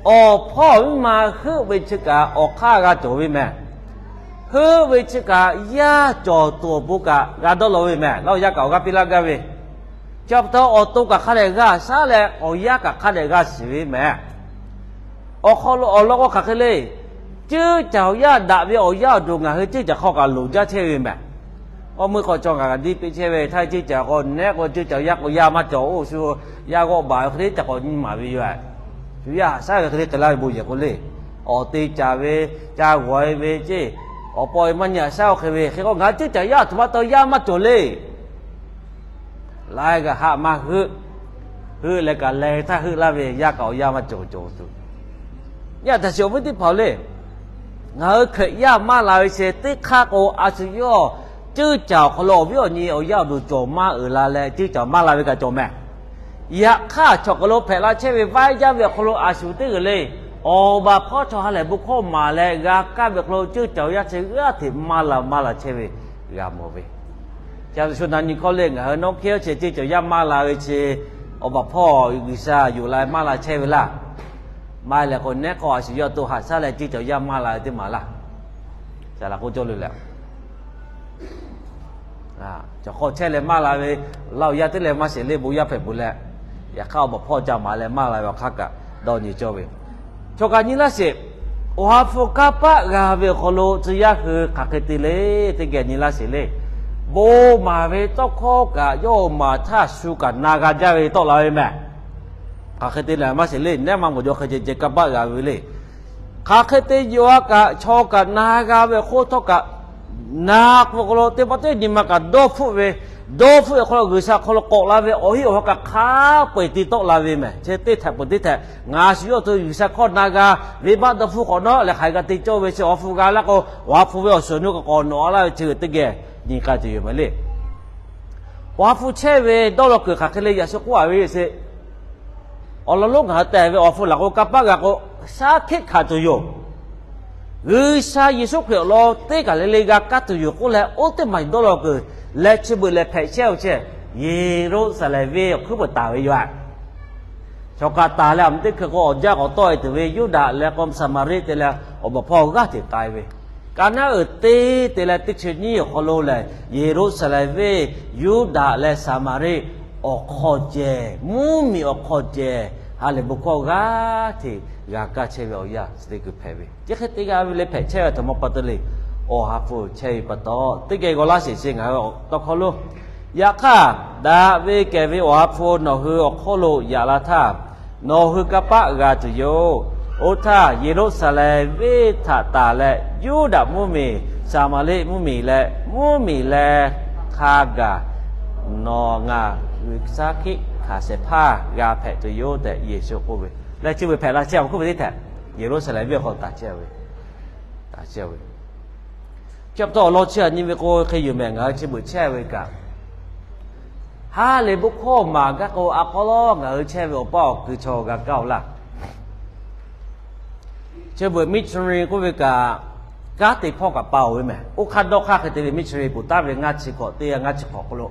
awˬ hpawˇ awˬ miˇ ma heuˆ ve chi kaꞈ awˬ hk'aˇ g'a cawˬ ve mehˍ. Heuˆ ve chi kaꞈ yaˇ cawˬ tuˬ awˬ pon kaꞈ g'a dawˇ law ve mehˍ. Laˇ awˬ yaˇ kaꞈ awˬ g'aˇ piˇ laˇ gaˇ ve, chi pa taw awˬ to kaꞈ hk'a dehꞈ g'a shaˉ leh awˬ yaˇ kaꞈ hk'a dehꞈ g'a shiˍ ve mehˍ. Awˬ hk'aw lo awˬ lawn k'o hk'aˬ hk'e le, ceuˇ caˬ awˬ yaˇ daꞈ ve awˬ yaˇ awˬ duˬ ngaˬ hui ceuˇ caˬ hk'aw kaꞈ loˍ jaˇ chehˇ ve mehˍ. Awˬ meuˇ k'awꞈ cawˬ ngaˬ kaꞈ diˇ piˇ chehˇ ve htaˇ ceuˇ caˬ k'o neˉ k'o ceuˇ caˬ yaˇ k'o yaˇ maˇ cawˬ oˇ shu yaˇ g'awˆ baˬ ve hk'e le ca k'awꞈ nyi maˍ ve yoˬ. Shu yaˇ haꞈ shaˉ ve hk'e le k'ai laˇ ve bon yehˬ k'o le, awˬ te caˍ ve, ca g'awˬ-e ve ceˇ, Awˬ pa awˬ e maˇ nyi aꞈ shaˉ oˇ hk'e ve hk'e k'o, ngaˬ hui ceuˇ caˬ yaˇ aˬ htoꞈ ma taw yaˇ maˇ cawˬ le. Laiˉ g'aˇ haˆ maˇ heuˆ, heuˆ leh kaꞈ leh htaˇ heuˆ laˇ ve yaˇ kaꞈ awˬ yaˇ maˇ cawˬ cawˬ tuˬ. Nyi aꞈ htaꞈ shiˍ awˬ viˉ teˇ hpaˍ-oˬ le. Ngaˬ hui Hkriꞈ yaˇ maˇ la ve chi teˇ hk'aˇ k'o, a shu yawˇ ceuˇ caˬ awˬ hk'aw lo awˬ viˉ awˬ nyi awˬ yaˇ awˬ duˬ cawˬ maˇ uiˍ la leh, ceuˇ caˬ maˇ la ve kaꞈ cawˬ mehˍ. Yaꞈ hk'aˇ, chaw hk'aw lo hpehꞈ la chehˇ ve vaiˇ jaˇ ve awˬ hk'aw lo a shu teˇ g'uiˬ le, awˬ baˬ hpawˇ chaw ha lehˬ bon hkawˇ maˍ leh g'a kaˇ ve awˬ hk'aw lo ceuˇ caˬ awˬ yaˇ chi g'aˇ hteꞈ maˇ la maˇ la chehˇ ve g'a mawˬ ve. Chi a shu na nyi hkawˇ le, ngaˬ hui nawˉ hkehˉ chi ceuˇ caˬ awˬ yaˇ maˇ la ve chi, awˬ baˬ hpawˇ G'uiˬsha yuˬ la maˇ la chehˇ ve laˇ. Maˇ heˆ leh k'o, neˉ hk'aw a shu yawˇ to haꞈ shaˉ leh ceuˇ caˬ awˬ yaˇ maˇ la ve teˇ maˬ laˇ. Ca la k'oˆ cawˇ le leh, chaw hk'aw chehˇ leh maˇ la ve, laˇ awˬ yaˇ teˇ leh maˇ sheˍ le, bon yaˇ hpehꞈ peuˬ leh, yaꞈ hk'aˇ awˬ baˬ hpawˇ ca maˍ leh maˇ la ve awˬ hk'aˇ kaꞈ dawˇ nyi cawˇ ve. Chaw kaꞈ nyi laˇ sheˍ. Awˬ ha hpu kanˇ paˆ g'a ve awˬ hk'aw lo tcuh yaˇ hui hk'aˬ hk'e te le, teˇ geh nyi laˇ sheˍ le. Bon maˍ ve tawˇ hkawˇ kaꞈ yawˇ maˍ htaˇ shu kaꞈ na g'a jaˇ ve tawˆ la ve mehˍ. Hk'aˬ hk'e te leh maˇ sheˍ le, neˉ maˇ mawˬ jaw hk'e ceh ceh kanˇ paˆ g'a ve le. Hk'aˬ hk'e te yaꞈ a kaꞈ chaw kaꞈ na g'a ve awˬ hk'oˆ htawˇ kaꞈ, na k'o k'o lo teˇ pawˆ teˇ nyi ma kaꞈ dawˇ hpfuhˆ ve, dawˇ hpfuhˆ ve awˬ hk'aw lo G'uiˬsha awˬ hk'aw lo k'awꞈ la ve awˬ heˆ awˬ ha kaꞈ hk'a peu-eˬ te tawˆ la ve mehˍ. Chi teˇ htehꞈ peuˬ teˇ htehꞈ ngaˬ shu yawˇ to G'uiˬsha hkawˇ na g'a, venˇbaˆ dawˇ hpfuhˆ hk'awꞈ nawˉ leh hk'aˬ hk'e g'a te cawˇ ve chi awˬ ha hpu g'a laˇ k'o, awˬ ha hpu ve awˬ suhˍ nu k'awꞈ k'awꞈ nawꞈ a laˇ ve chi teˇ geh nyi k'ai tuˬ yoˬ mehˍ le. Awˬ ha hpu chehˇ ve dawˇ law kuiˬ hk'aˬ hk'e le yaꞈ shu k'oˆ a ve sheˍ. Awˬ lawn lonˉ ngaˬ hui teh ve awˬ ha hpu laꞈ k'o kanˇ paˆ g'a k'o, shaˉ hkiˆ hkanˍ tuˬ yoˬ. G'uiˬsha Yeˍsuˆ Hkriꞈ awˬ lawn teˇ kaˬ le le g'a kaˇ tuˬ yoˬ k'oˆ leh, oˇ teˇ maˬ dawˇ law kuiˬ leh chi beuꞈ leh hpehꞈ chehˇ ve chehˇ, Yeˍruˆsaˍlehnˍ venˇ awˬ hkuiˉ peuˬ taˍ ve yoˬ. Chaw kaꞈ taˍ leh aˬ meh teˇ hkui k'o awˬ jaˇ k'awꞈ tawˆ e tuˬ ve Yuˇdaꞈ leh k'o Saˍmaˍriˆ te leh awˬ baˬ hpawˇ g'aˇ hteꞈ k'ai ve. Kaˍnaˆ uiˍ teˇ te leh teˇ chi nyiˇ awˬ hk'aw lo lehˬ, Yeˍruˆsaˍlehnˍ venˇ, Yuˇdaꞈ leh Saˍmaˍriˆ awˬ hk'aw ceh, mvuhˇmiˬ awˬ hk'aw ceh, ha lehˬ bon hkawˇ g'aˇ hteꞈ g'a kaˇ chehˇ ve awˬ yanˇ chi teˇ kuiˬ hpehꞈ ve. Chi hk'e te g'a ve le hpehꞈ chehˇ ve htaꞈ maw pa taw le, awˬ ha hpu chehˇ ve pa taw teˇ geh g'aw laˇ sheˍ sheˍ ngaˬ hui tawˇ hkawˇ lo. Yaꞈ hk'aˇ, daꞈ ve kehˬ ve awˬ ha hpu nawˬ hui awˬ hk'oˆ lo yaꞈ la htaˇ, nawˬ hui kanˇ paˆ g'a tuˬ yoˬ. Oˇ htaˇ, Yeˍruˆsaˍlehnˍ venˇ htaꞈ tanˬ leh Yuˇdaꞈ mvuhˇmiˬ, Saˍmaˍriˆ mvuhˇmiˬ leh mvuhˇmiˬ leh hk'a gaˬ nawˬ ngaˬ G'uiˬsha hkiˆ hkanˍ shehˍ hpaˇ g'a hpehꞈ tuˬ yoˬ tehꞈ Yeˍsuˆ k'oˆ ve. Leh chi beuꞈ hpehꞈ la chehˇ ve k'oˆ ve teˇ htaꞈ Yeˍruˆsaˍlehnˍ venˇ hk'aw taˍ chehˇ ve, taˍ chehˇ ve. Chi pa taw awˬ lawn chi aꞈ nyi ve k'o hk'e yoˬ mehˍ, ngaˬ hui chi beuꞈ chehˇ ve kaꞈ, ha lehˬ bon hkawˇ maˍ gaˇ k'o a k'aw lawˉ ngaˬ hui chehˇ ve awˬ paˇ awˬ kui chaw g'a kaˇ-oˬ laˇ. Chi beuꞈ missionary k'oˆ ve kaꞈ, kanˉ te hpawˇ kaꞈ pa-oˬ ve mehˍ. Oˇ hk'aˇ dawˇ hk'aˇ hk'e te ve missionary poˬ taˍ ve ngaˇ chi hkawꞈ teˇ g'aˇ ngaˇ chi hkawꞈ k'o lo,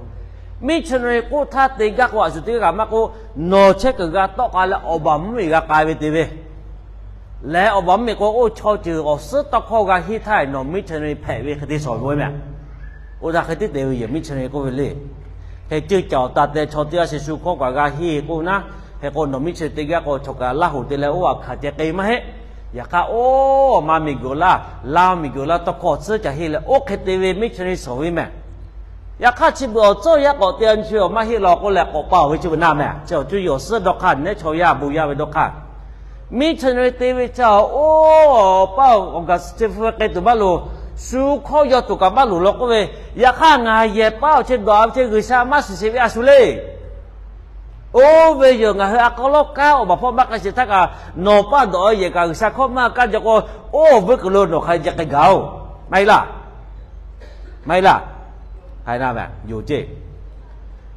missionary k'oˆ htaˇ te gaˇ k'o a shu teˇ g'aˇ kaꞈ maˇ k'oˆ, nawˬ chehˇ kuiˬ g'a tawˆ k'ai leh awˬ baˬ mvuhˇmiˬ g'a k'ai ve te ve lehˬ, awˬ baˬ mvuhˇmiˬ k'o oˇ chaw ceuˬ awˬ suhˉ tawˇ hkawˇ g'a henˇ htaˇ nawˬ missionary hpehꞈ ve hk'e te shawˍ ve mehˍ. Oˇ htaˇ hk'e tiˉ te ve yoˬ missionary k'oˆ ve le. Hk'e ceuˇ caˬ awˬ taˍ tehꞈ chaw teˇ g'aˇ sheˍ shu hkawˇ kaꞈ g'a henˇ k'oˆ ve naˉ, hk'e k'o nawˬ missionary te gaˇ k'o chaw kaꞈ Laˇ hoꞈ te leh oˇ a hkanˍ ceh k'ai maˇ heˆ. Yaꞈ hk'aˇ oˇ ma miˬguiˬ laˇ, Laˇ miˬguiˬ laˇ tawˇ hkawˇ tcuhˉ ca henˇ leh oˇ hk'e te ve missionary shawˍ ve mehˍ. Yaꞈ hk'aˇ chi beuꞈ awˬ tcuhˉ yaˇ k'awꞈ te a nyi chi awˬ maˇ heˆ law k'oˆ leh k'awꞈ pa-oˬ ve chi beuꞈ naˇ mehˍ. Chi awˬ cuˇ yiˍ awˬ suhˉ dawˇ hk'aˇ, neˉ chaw yaˇ bon yaˇ ve dawˇ hk'aˇ, missionary te ve chi oˇ paˇ awˬ gaˬ chi hpu ve k'ai tuˬ maˇ loˍ, shu hkawˇ yaw tuˬ kaꞈ maˇ loˍ law k'oˆ ve. Yaꞈ hk'aˇ ngaˬ yehˬ paˇ awˬ chi dawꞈ a ve chi G'uiˬsha maˇ shiˍ sheˍ ve a shu le. Oˇ ve yoˬ ngaˬ hui a k'aw lawˉ kanˉ awˬ baˬ hpawˇ maˇ k'ai sheˍ htaˇ kaꞈ, nawˬ paˇ dawꞈ a yehˬ kaꞈ G'uiˬsha hkawˇ maˇ kaˇ jaw k'o, oˇ vuiˇ kuiˬ lo nawˬ hk'a ceh k'ai gaˬ-oˬ. Maˇ heˆ laˇ. Maˇ heˆ laˇ. Hk'e yoˬ ceˇ.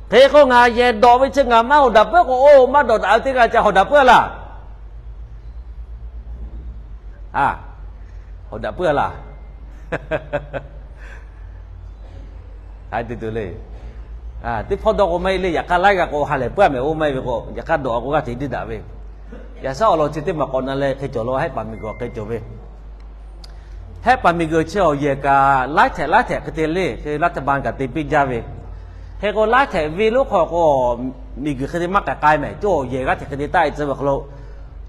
Hk'e k'o ngaˬ yehˬ dawꞈ ve chi ngaˬ maˇ hawˍ daꞈ puiˉ k'o, oˇ maˇ dawꞈ daꞈ ve teˇ g'aˇ ca hawˍ daꞈ puiˉ a laˇ. A, hawˍ daꞈ puiˉ a laˇ. Hk'e te tuˬ le. Teˇ hpawˇ dawˇ k'o maˇ heˆ le, yaꞈ hk'aˇ laiˉ g'a k'o ha lehˬ puiˉ a mehˍ oˇ maˇ heˆ ve k'o, yaꞈ hk'aˇ dawꞈ a k'o g'aˇ hteꞈ deˇ daꞈ ve. Yaꞈ shaˉ awˬ lawn chi teˇ maˬ k'awꞈ na leh hk'e cawˬ law, Hehˆ paˍ miˬguiˬ hk'e cawˬ ve. Hehˆ paˍ miˬguiˬ chi awˬ yehˬ kaꞈ laiˉ htehꞈ laiˉ htehꞈ hk'e te le, hk'e laˇ teˇ ban kaꞈ te piˇ jaˇ ve. Hk'e k'o laiˉ htehꞈ ve lonˉ hk'aw k'o, miˬguiˬ hk'e te maˇ k'ai k'ai mehˍ, cawˇ awˬ yehˬ g'aˇ hteꞈ hk'e te taˆ e tcuh ve hk'aw lo,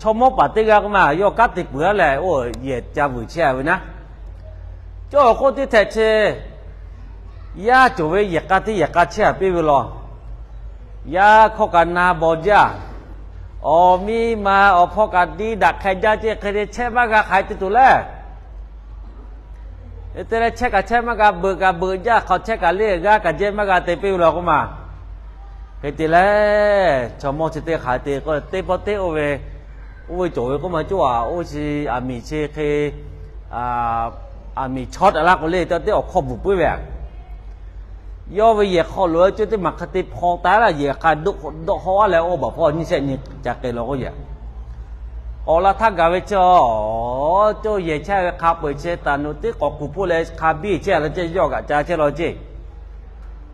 chaw mawˇ paˍ teˇ g'aˇ k'o maˇ yawˇ kanˉ te peuˬ a leh oˇ yehˬ ca vuiˬ chehˇ a ve naˉ. Cawˇ awˬ hk'oˆ teˇ htehꞈ chi yaˇ cawˬ ve yehˬ k'a teˇ yehˬ k'a chehˇ a piˇ ve law. Yaˇ hkawˇ kaꞈ na bawˬ jaˇ. Awˬ miˇ ma awˬ hpawˇ kaꞈ diˇ daꞈ hk'a jaˇ ceˇ, hk'e te chehˇ maˇ g'a hk'aˬ hk'e te tuˬ leh Te leh chehˇ kaꞈ chehˇ maˇ g'a, beuꞈ kaꞈ beuꞈ jaˇ, hk'aw chehˇ kaꞈ le g'aˇ kaꞈ jehˇ maˇ g'a te piˇ ve law k'oˆ ma. Hk'e te leh, chaw mawˇ chi teˇ hk'aˬ te k'o, teˇ pawˆ teˇ oˇ ve, oˇ ve cawˬ ve k'oˆ ma cawˇ a, oˇ chi aˬ miˍ chi hk'e, aˬ miˍ chawˇ taˍ laˇ k'o le, teˇ awˬ hkawˇ bvuhˬ puiˉ ve a. Yawˇ ve yehˬ hk'aw loꞈ-e cawˇ teˇ maˬ hk'a te hpaw taˍ laˇ, yehˬ hk'a dawˆ hawˉ a leh, oˇ baˬ hpawˇ nyiˇ shehˆ nyi ca k'ai law k'oˆ yaꞈ. Awˬ laꞈ htaˇ gaˬ ve chi, cawˇ yehˬ chehˇ ve hk'a peu-eˬ chi taˍ nawˬ teˇ k'awꞈ kuˬ hpoˆ leh hk'a biˇ chehˇ a leh ceh yawˇ kaꞈ ca chehˇ law ceh.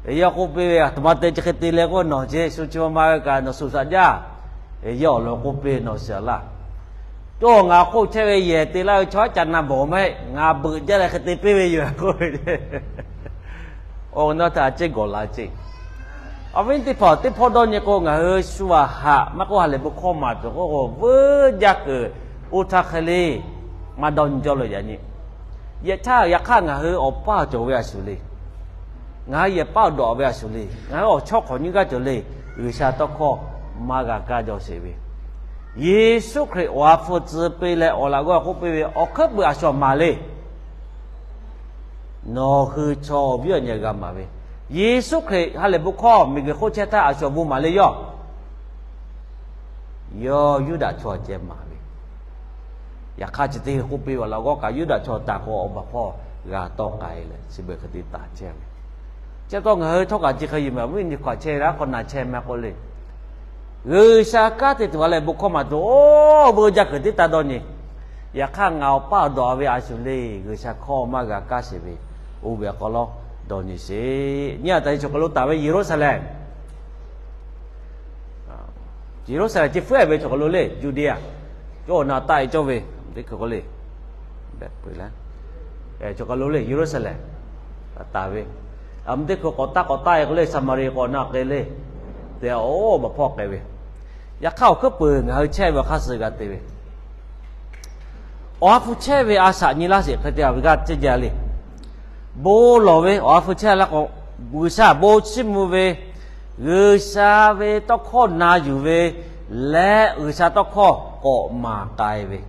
Yawˇ k'oˆ piˇ ve, Aˬ htoꞈ ma te chi hk'e te leh k'o, nawˬ ceh shu chi ma ve kaꞈ nawˬ shuˍ shaꞈ jaˇ. Yawˇ awˬ lawn k'oˆ piˇ, Nawˬ shiˍ laˇ. Cawˇ ngaˬ hk'oˆ chehˇ ve yehˬ te laˇ ve chaw aˉ ca na bawˬ maˇ heˆ, ngaˬ beuꞈ jaˇ leh hk'e te piˇ ve yoˬ k'oˆ ve. Awˬ nawˬ htaꞈ a ciˉ gawˬ la ceˇ. Awˬ viˉ teˇ hpaˍ, teˇ hpawˇ dawˇ nyi k'o, ngaˬ hui shu aꞈ haꞈ maˇ k'oˆ, ha lehˬ bon hkawˇ maˍ tuˬ k'oˆ k'o, vuiˇ jaˇ kuiˬ oˇ htaˇ hk'e le maˇ dawˇ nyi cawˇ lo yaꞈ nyi. Yehˬ htaˇ yaꞈ hk'aˇ ngaˬ hui awˬ paˇ cawˬ ve a shuˍ le. Ngaˬ hui yehˬ paˇ awˬ dawꞈ ve a shuˍ le. Ngaˬ hui awˬ chawˇ hk'awꞈ nyiˇ g'aˇ cawˬ le. G'uiˬsha tawˇ hkawˇ maˇ g'a kaˇ jaw sheˍ ve, Yeˍsuˆ Hkriꞈ awˬ ha hpu tcuh piˇ leh awˬ laꞈ g'awˇ k'oˆ piˇ ve, Awˬ hkuiˉ puiˍ a shu awˬ maˍ le. Nawˬ hui chaw awˬ viˉ awˬ nyi g'a maˍ ve, Yeˍsuˆ Hkriꞈ ha lehˬ bon hkawˇ miˬguiˬ hk'oˆ chehˇ htaˇ a shu awˬ bon maˍ le yoˬ. Yawˇ Yuˇdaꞈ chaw ceh maˍ ve. Yaꞈ hk'aˇ chi teˇ hui k'oˆ piˇ ve, laꞈ g'awˇ kaꞈ Yuˇdaꞈ chaw taˍ k'o awˬ baˬ hpawˇ g'a tawˆ k'ai leh chi beuꞈ hk'e te taˍ chehˇ ve. Chi pa taw ngaˬ hui htawˇ kaꞈ chi hk'e yuˬ mehˍ, awˬ viˉ awˬ nyi hk'aˬ chehˇ ve laˇ k'o na chehˇ meh k'oˆ le. G'uiˬsha kanˉ te tuˬ ha lehˬ bon hkawˇ maˍ tuˬ oˇ ve jaˇ kuiˬ teˇ taˇ dawˇ nyi. Yaꞈ hk'aˇ ngaˬ awˬ paˇ awˬ dawꞈ ve a shuˍ le, G'uiˬsha hkawˇ maˇ g'a kaˇ sheˍ ve, oˇ ve awˬ hk'aw lo dawˇ nyi sheˍ. Nyi a taˍ ve chaw hk'aw lo taˍ ve Yeˍruˆsaˍlehnˍ, Yeˍruˆsaˍlehnˍ chi hpfuhˇ ve chaw hk'aw lo le, Yuˇdeˇ a, cawˇ na taˆ e cawˇ ve, teˇ hkui k'o le, chaw hk'aw lo le Yeˍruˆsaˍlehnˍ taˍ ve, aˬ mvuh teˇ hkui k'awꞈ taˆ k'awꞈ taˆ e k'o le, Saˍmaˍriˍ k'awꞈ na k'ai le, te oˇ baˬ hpawˇ k'ai ve. Yaꞈ hk'aˇ awˬ hkuiˉ puiˍ ngaˬ hui chehˇ ve awˬ hk'aˇ suh g'a te ve, Awˬ ha hpu chehˇ ve a shaꞈ nyi laˇ sheˍ hk'e te a ve g'aˇ ceˇ jaˇ le. Bon lawˬ ve Awˬ ha hpu chehˇ laˇ k'o, G'uiˬsha bon chiˇ mvuh ve, G'uiˬsha ve tawˇ hkawˇ na yuˬ ve leh G'uiˬsha tawˇ hkawˇ k'awꞈ maˍ k'ai ve,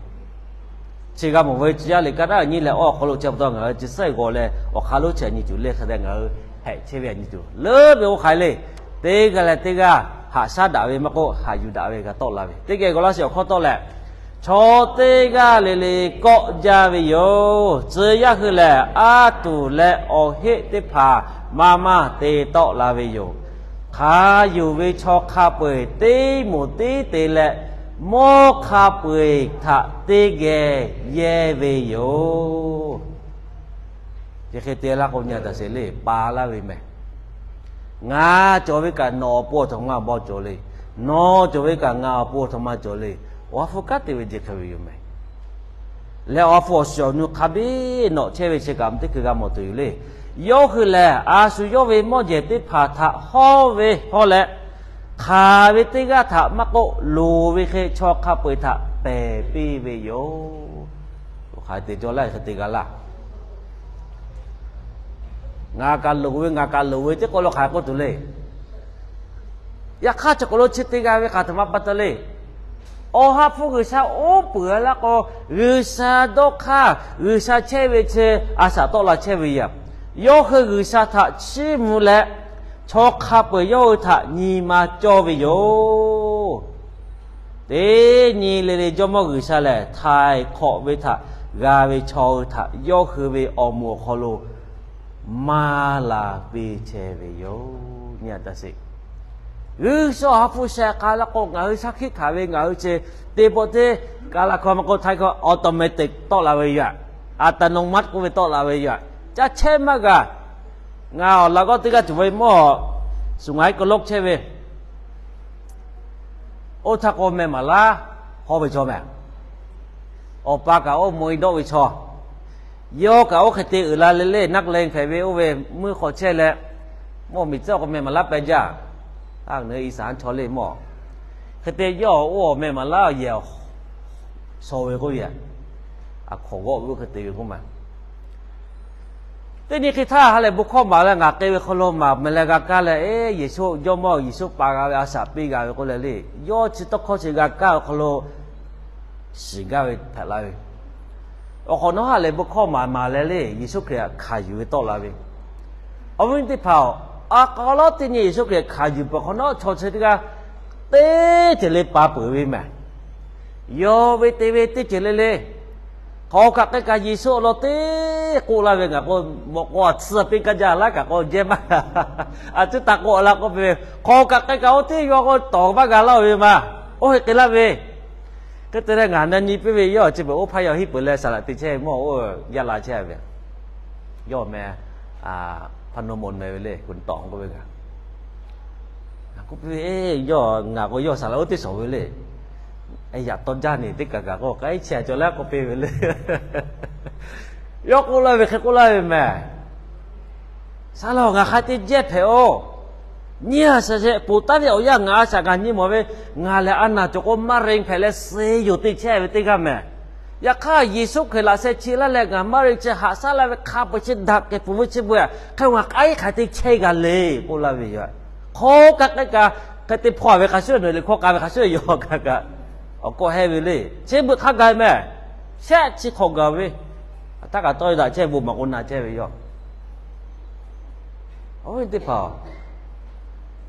chi g'a mawˬ ve chi yaˇ le kaˇ daꞈ nyi leh awˬ hk'aw lo chi pa taw ngaˬ hui chi suhˉ g'aw leh awˬ hk'aˇ lonˉ chi a nyi tuˬ le hk'e te ngaˬ hui hehꞈ chehˇ ve a nyi tuˬ leuˉ ve oˇ hk'aˬ le. Teˇ g'aˇ leh teˇ g'aˇ haꞈ shaˉ daꞈ ve maˇ k'oˆ, haꞈ yuˬ daꞈ ve g'a tawˆ la ve. Teˇ geh g'aw laˇ sheˍ awˬ hkawˇ tawˆ leh, chaw teˇ g'aˇ le le kawˆ jaˇ ve yoˬ. Tcuh yaˇ hui lehˬ, aˉ tuˬ leh awˬ heˆ teˇ hpaˍ maˇ maˇ te tawˆ la ve yoˬ. Hk'a yonˍ ve chaw hk'a peu-eˬ teˇ moˍ tiˉ te leh, mawˇ hk'a peu-eˬ htaꞈ teˇ geh yehˇ ve yoˬ. Chi hk'e te laˇ k'o nyi a taˍ sheˍ le, pa laˇ ve mehˍ. Ngaˬ cawˬ ve kaꞈ nawˬ awˬ pon awˬ htoꞈ ma bawˇ cawˬ le. Nawˬ cawˬ ve kaꞈ ngaˬ awˬ pon awˬ htoꞈ ma cawˬ le. Awˬ ha hpu kanˉ te ve chi hk'e ve yoˬ mehˍ. Leh awˬ ha hpu awˬ shiˍ awˬ nu hk'a biˇ nawꞈ chehˇ ve chi kaꞈ teˇ hkui g'a mawˬ tuˬ yoˬ le. Yawˇ hui lehˬ, a shu yawˇ ve mawˇ jehˬ teˇ hpaˍ htaꞈ hawˇ ve hawˇ leh, hk'aˬ ve teˇ g'aˇ htaꞈ maˇ k'oˆ, loˍ ve hk'e chaw hk'a peu-eˬ htaꞈ pehˬ piˇ ve yoˬ. Hk'aˬ hk'e te cawˇ laˇ, hk'e te g'a laˇ. Ngaˬ kaꞈ loˍ ve, ngaˬ kaꞈ loˍ ve, teˇ k'o lo hk'aˬ k'oˆ tuˬ le. Yaꞈ hk'aˇ chi k'o lo chi te g'a ve hk'aˬ htoꞈ ma pa taw le. Awˬ ha hpu G'uiˬsha oˉ peunˍ laˇ k'o, G'uiˬsha dawˇ hk'aˇ, G'uiˬsha chehˇ ve chi a shaꞈ tawˆ la chehˇ ve yoˬ. Yawˇ hui G'uiˬsha htaꞈ chiˇ mvuh leh, chaw hk'a peu-eˬ yawˇ hui htaꞈ nyi ma cawˇ ve yoˬ. Teˇ nyi le le Jawˇmawˇ G'uiˬsha lehˬ, htaiˍ hk'awꞈ ve htaꞈ g'a ve chaw hui htaꞈ yawˇ hui ve awˬ moˍ awˬ hk'aw lo maˇ la piˇ chehˇ ve yoˬ. Nyi a taˍ sheˍ. G'uiˬsha awˬ ha hpu sheh k'ai laˇ k'o, ngaˬ hui shaˉ hkiˆ hkanˍ ve ngaˬ hui chi teˇ pawˆ teˇ ka la hkawˇ maˇ k'oˆ, htaiˍ hkawˇ automatic tawˆ la ve yoˬ. อัตโนมัติ k'oˆ ve tawˆ la ve yoˬ. Caˇ chehˇ maˇ g'a. Ngaˬ awˬ laꞈ g'awˇ teˇ g'aˇ tuˬ ve mawˇ, suˍ ngaˬ haiˉ k'o lawˇ chehˇ ve, oˇ htaˇ k'o meh maˍ laˉ hawˇ ve chaw meh. Awˬ pa kaꞈ oˇ mvuh e dawˆ ve chaw, yawˇ kaꞈ oˇ hk'e te uiˍ la le le, นักเลง hpehꞈ ve oˇ ve mvuhˇ hk'aw chehˇ leh, mawˇ miˬ tcuhˉ k'o meh maˍ laˉ peh jaˇ. Aˬ, nyi Iˉsaˍreˍlaˆ chaw le mawˇ, hk'e te yawˇ oˇ awˬ meh maˍ laˉ yehˬ shaw ve k'oˆ ve, aˬ hk'awꞈ g'awˆ ve oˇ hk'e te ve k'oˆ ma. Teˇ nyi hk'e htaˇ ha lehˬ bon hkawˇ maˍ leh ngaˬ k'ai ve hk'aw lo maˍ meh leh g'a kaˇ leh, eˬ, Yeˍsuˆ, Jawˇmawˇ Yeˍsuˆ pa g'a ve a shaꞈ piˇ g'a ve k'oˆ leh le, yawˇ chi tawˇ hkawˇ chi g'a kaˇ ve hk'aw lo shiˍ gaˇ ve hpehꞈ la ve. Awˬ hk'awꞈ nawˉ ha lehˬ bon hkawˇ maˍ maˍ leh le, Yeˍsuˆ Hkriꞈ htaꞈ hkanˍ yuˬ ve tawˆ la ve, awˬ viˉ teˇ hpaˍ-oˬ, a k'a lawˉ teˇ nyi Yeˍsuˆ Hkriꞈ hkanˍ yuˬ peuˬ hk'awꞈ nawˉ, chaw chi teˇ g'aˇ teˇ ceuˬ le pa peuˬ ve mehˬ. Yawˇ ve te ve teˇ ceuˬ le le. Hk'aw kaꞈ k'ai kaꞈ Yeˍsuˆ awˬ lawn teˇ k'oˆ laˇ ve, ngaˬ k'o mawꞈ k'aw a tsuhˇ piˇ kaˇ jaˇ laˇ kaꞈ k'o jehˇ maˇ g'a. A tcuhˉ taˍ k'o a la k'oˆ ve, hk'aw kaꞈ k'ai kaꞈ oˇ teˇ yawˇ k'o tawˍ maˇ g'a laˇ ve maˬ. Oˇ heˆ k'ai laˇ ve, hk'e te leh ngaˬ na nyi piˇ ve, yawˇ chi beuꞈ oˇ hpaˇ yaˇ hiˆ peuˬ leh saˍ laꞈ te chehˇ ve mawˇ oˇ yaˇ la chehˇ ve, yawˇ meh, hpa naw mawˬ meh ve le, kuˬ tawˍ k'oˆ ve kaꞈ, k'oˆ piˇ ve, yawˇ ngaˬ k'o yawˇ saˍ laꞈ oˇ teˇ shawˍ ve le. Yaꞈ taw jaˇ neˬ teˇ kaˬ kaꞈ k'o k'ai chehˇ a cawˬ leh k'oˆ piˇ ve le. Yawˇ k'oˆ laˇ ve hk'e k'oˆ laˇ ve mehˬ. Saˍ laꞈ-oˬ, ngaˬ hk'a te jehˇ hpehꞈ-oˬ. Nyiˇ ha shaˍ shehˍ poˬ taˉ ve awˬ yanˇ ngaˬ a shaꞈ ngaˬ nyi mawˬ ve, ngaˬ lehˬ a naˬ cawˬ k'o maˇ ren hpehꞈ leh suh yoˬ te chehˇ ve teˇ g'aˇ mehˬ. Yaꞈ hk'aˇ Yeˍsuˆ Hkriꞈ laꞈ sheh chi laˇ leh ngaˬ maˇ ren chi haꞈ shaˉ laˇ ve hk'a peu-eˬ chi daꞈ kehˬ pfuhˍ ve chi beuꞈ hk'e ngaˬ k'ai hk'a te chehˇ g'a le k'oˆ laˇ ve yoˬ. Hk'aw kaꞈ k'ai kaꞈ hk'e te hpawˇ ve hk'a shuˍ shuˍ, nawˬ liꞈ hkawˇ k'a ve hk'a shuˍ shuˍ yawˇ kaꞈ kaꞈ awˬ kawˆ hehˇ ve le. Chi beuꞈ hk'a gaˬ mehˬ. Shehˆ chi hk'awꞈ gaˬ ve, htaˇ kaꞈ tawˇ daꞈ chehˇ ve bon maˍ k'o na chehˇ ve yoˬ. Awˬ viˉ teˇ hpaˍ-oˬ,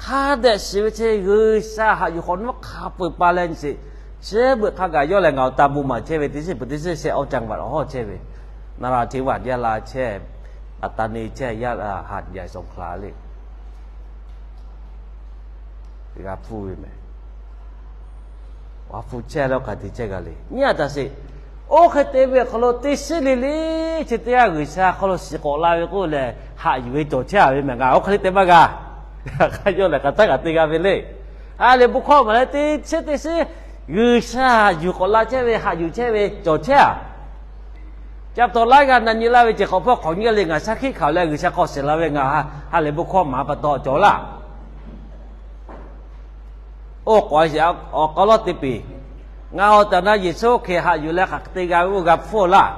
hk'a dehꞈ shiˍ ve chi G'uiˬsha haꞈ yuˬ hk'awꞈ nawˉ hk'a peu-eˬ pa leh nyi sheˍ. Chi beuꞈ hk'a gaˬ yawˇ lehˬ ngaˬ awˬ ta bon maˍ chehˇ ve teˇ shiˉ peuˬ teˇ shiˉ shehˆ awˇ caˇ vaꞈ awˬ hawˇ chehˇ ve, Naˍraˍ hteˇ vaꞈ yaˇ la chehˇ, Aˍtaˍneˍ chehˇ yaˇ haꞈ yaꞈ shawˍ hk'aˬ le g'a hpuˇ ve mehˬ. G'a hpu chehˇ leh oˇ hk'aˬ te chehˇ g'a le. Nyi a taˍ sheˍ. Oˇ hk'e te ve awˬ hk'aw lo teˇ shiˉ le le chi teˇ g'aˇ G'uiˬsha hk'aw lo shiˍ k'awꞈ la ve k'oˆ lehˬ, haꞈ yuˬ ve cawˬ chehˇ ve mehˬ. Ngaˬ oˇ hk'e le te maˇ g'a. Hk'aˬ yawˇ lehˬ hk'aˬ htaˇ kaꞈ te g'a ve le. A lehˬ bon hkawˇ maˍ leh teˇ shiˉ teˇ shiˉ G'uiˬsha yuˬ k'awꞈ la chehˇ ve, haꞈ yuˬ chehˇ ve cawˬ chehˇ a. Ca pa taw laiˉ g'aˇ na nyi laˇ ve ceh hk'awꞈ hpawˇ hk'awꞈ nyi leh G'uiˬsha hkiˆ hkanˍ leh G'uiˬsha hk'aw shiˍ la ve ngaˬ ha lehˬ bon hkawˇ maˍ pa taw cawˬ laˇ. Oˇ k'awꞈ awˬ k'aw lawˉ te piˍ. Ngaˬ awˬ tehˬ awˬ na Yeˍsuˆ Hkriꞈ haꞈ yuˬ leh hk'aˬ hk'e te g'a ve oˇ g'a hpfuhˇ laˇ.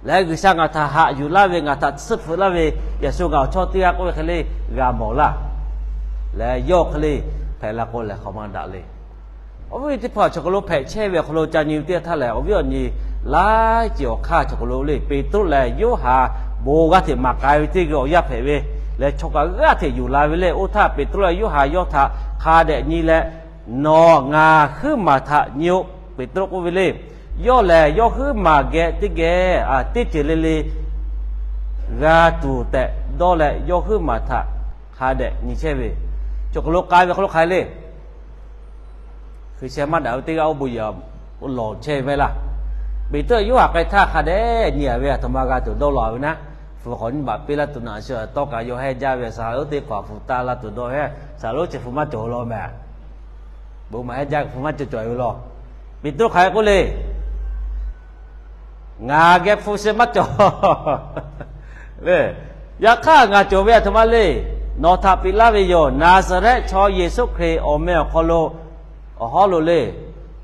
Leh G'uiˬsha ngaˬ htaꞈ haꞈ yuˬ laˇ ve, ngaˬ htaꞈ tsuhˇ hpfuhˆ laˇ ve, yaꞈ shu ngaˬ awˬ chaw teˇ g'aˇ k'oˆ ve hk'e le g'a mawˬ laˇ. Leh yawˇ hk'e le hpehꞈ la k'o lehˬ hk'awꞈ maˇ daꞈ le. Awˬ viˉ teˇ hpaˍ chaw hk'aw lo hpehꞈ chehˇ ve awˬ hk'aw lo ca nyi ve teˇ htaˇ lehˬ, awˬ viˉ awˬ nyi laiˉ ceuˬ awˬ hk'aˇ chaw hk'aw lo le, Peˍtruˆ leh Yoˇhanˬ bon g'aˇ hteꞈ maˍ k'ai ve teˇ g'aˇ awˬ yanˇ hpehꞈ ve leh, chaw kaꞈ g'aˇ hteꞈ yuˬ la ve le. Oˇ htaˇ Peˍtruˆ leh Yoˇhanˬ yawˇ htaꞈ hk'a dehꞈ nyi leh, Nawˬ ngaˬ huiˉ maˬ htaꞈ nyi-oˆ, Peˍtruˆ k'oˆ ve le. Yawˇ lehˬ yawˇ huiˉ maˬ geh teˇ geh teˇ ceuˬ le le g'a tuˬ tehꞈ dawˇ leh, yawˇ huiˉ maˬ htaꞈ hk'a dehꞈ nyi chehˇ ve, chaw hk'aw lo k'ai ve hk'aw lo hk'aˬ hk'e le Hkui sheh maˇ daꞈ ve teˇ g'aˇ oˇ bon yehˬ lawˬ chehˇ ve maˇ heˆ laˇ. Peˍtruˆ Yoˇhanˬ k'ai htaˇ hk'a dehꞈ nyi a ve, aˬ htoꞈ ma g'a tuˬ dawˇ law ve naˉ, hpu hk'awꞈ nyiˇ baꞈ piˇ laˇ tuˬ naꞈ shu tawˇ kaꞈ yawˇ hehˇ jaˇ ve, saˍ laꞈ lonˉ teˇ hpaˍ hpu taˇ laˇ tuˬ dawˇ hehˇ, saˍ laꞈ lonˉ chi hpu maˇ cawˬ law mehˬ. Bon maˍ hehˇ jaˇ hpu maˇ cawˬ cawˬ ve law. Peˍtruˆ hk'aˬ hk'e k'oˆ le, Ngaˬ geh hpu sheh maˇ cawˬ le. Yaꞈ hk'aˇ ngaˬ cawˬ ve aˬ htoꞈ ma le. Nawˬ htaꞈ piˇ laˇ ve yoˬ. Naˍzaˍrehˆ chaw Yeˍsuˆ Hkriꞈ awˬ meh awˬ hk'aw lo awˬ hawˉ lo le,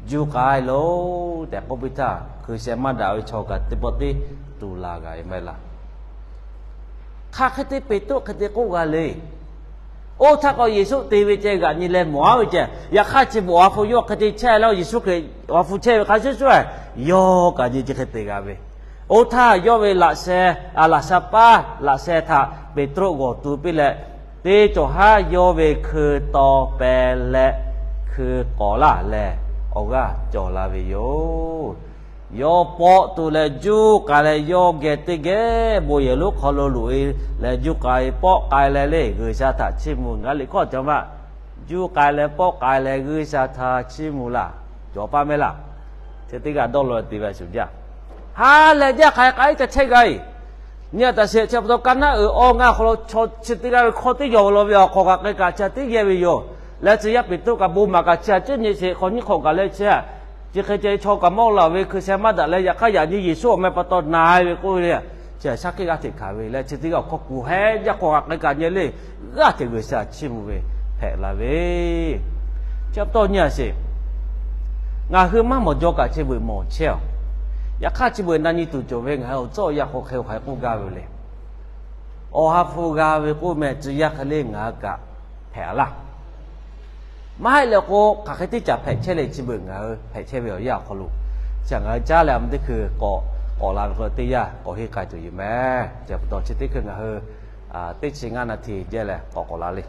juˇ k'ai loˬ tehꞈ k'oˆ piˇ htaˇ, hkui sheh maˇ daꞈ ve chaw kaꞈ teˇ pawˆ tiˉ tuˬ laˬ g'a ve maˇ heˆ laˇ. Hk'aˬ hk'e te Peˍtruˆ hk'e te k'oˆ g'a le. Oˇ htaˇ k'o Yeˍsuˆ te ve ceh g'aꞈ nyi leh mawˬ aˉ ve ceh. Yaꞈ hk'aˇ chi beuꞈ awˬ ha hpu yawˇ hk'e te chehˇ leh Yeˍsuˆ Hkriꞈ awˬ ha hpu chehˇ ve hk'a shuˍ shuˍ, yawˇ kaꞈ nyi chi hk'e te g'a ve. Oˇ htaˇ yawˇ ve laꞈ sheh, a, laꞈ sha paˇ laꞈ sheh htaꞈ Peˍtruˆ g'awˬ tu piˇ leh, teˇ cawˬ haˉ yawˇ ve hkui taw peh leh hkui k'awꞈ laˇ lehˬ, awˬ g'aˇ cawˬ la ve yoˬ. Yawˇ pawˆ tuˬ leh juˇ k'ai leh, yawˇ geh teˇ geh bon yehˬ lonˉ hk'aw lo loꞈ-e leh juˇ k'ai, pawˆ k'ai leh le G'uiˬsha htaꞈ chiˇ mvuh. Ngaˬ liꞈ hkawˇ cawˬ maˇ, juˇ k'ai leh pawˆ k'ai leh G'uiˬsha htaꞈ chiˇ mvuh laˇ. Cawˬ paˇ mehˍ laˇ. Chi teˇ g'aˇ dawˇ law te ve a shuˍ jaˇ. Ha lehˬ jaˇ hk'aˬ hk'e k'ai ca chehˇ g'a-e. Nyi a taˍ sheˍ, chi pa taw kaˇ naˉ uiˍ awˇ ngaˇ hk'aw lo chaw chi teˇ g'aˇ ve hkawˇ teˇ yaw law ve awˬ hk'awꞈ kaꞈ k'ai kaꞈ chi teˇ yehˇ ve yoˬ. Leh tcuh yaˇ Peˍtruˆ kaꞈ bon maˍ kaꞈ chi a ciˉ nyi sheˍ hk'awꞈ nyiˇ hk'awꞈ gaˬ leh chi a, chi hk'e ceh chaw kaꞈ mawˇ la ve hkui sheh maˇ daꞈ leh yaꞈ hk'aˇ yaꞈ nyi Yeˍsuˆ awˬ meh pa taw na-e ve k'oˆ ve le. Chi a shaˉ hkiˆ g'aˇ hteꞈ hkanˍ ve leh chi teˇ g'aˇ awˬ hkawˇ kuˬ hehˉ jaˇ hk'awꞈ kaꞈ k'ai kaꞈ nyi le, g'aˇ hteꞈ G'uiˬsha chiˇ mvuh ve hpehꞈ la ve. Chi pa taw nyi a sheˍ, ngaˬ hui maˇ mawˬ jaw kaꞈ chi beuꞈ mawˬ chehˇ-oˬ. Yaꞈ hk'aˇ chi beuꞈ na nyi tuˬ cawˬ ve ngaˬ hui awˬ tcuhˉ awˬ yanˇ hk'aw hk'e hk'aˬ hk'e k'oˆ gaˇ ve le. Awˬ ha hpu g'a ve k'oˆ meh tcuh yaˇ hk'e le ngaˬ hui kaꞈ hpehꞈ a laˇ. Maˇ heˆ leh k'o hk'aˬ hk'e teˇ caꞈ hpehꞈ chehˇ le, chi beuꞈ ngaˬ hui hpehꞈ chehˇ ve awˬ yanˇ awˬ hk'aw lo, chi ngaˬ hui caˉ leh a ma teˇ hkui k'awꞈ k'awꞈ la ve k'o teˇ yanˇ k'awꞈ henˇ k'ai tuˬ yoˬ meh. Chi pa taw chi teˇ hkui ngaˬ hui teˇ chi ngaˇ naˍ htiˍ jehˇ leh k'awꞈ k'awꞈ la le.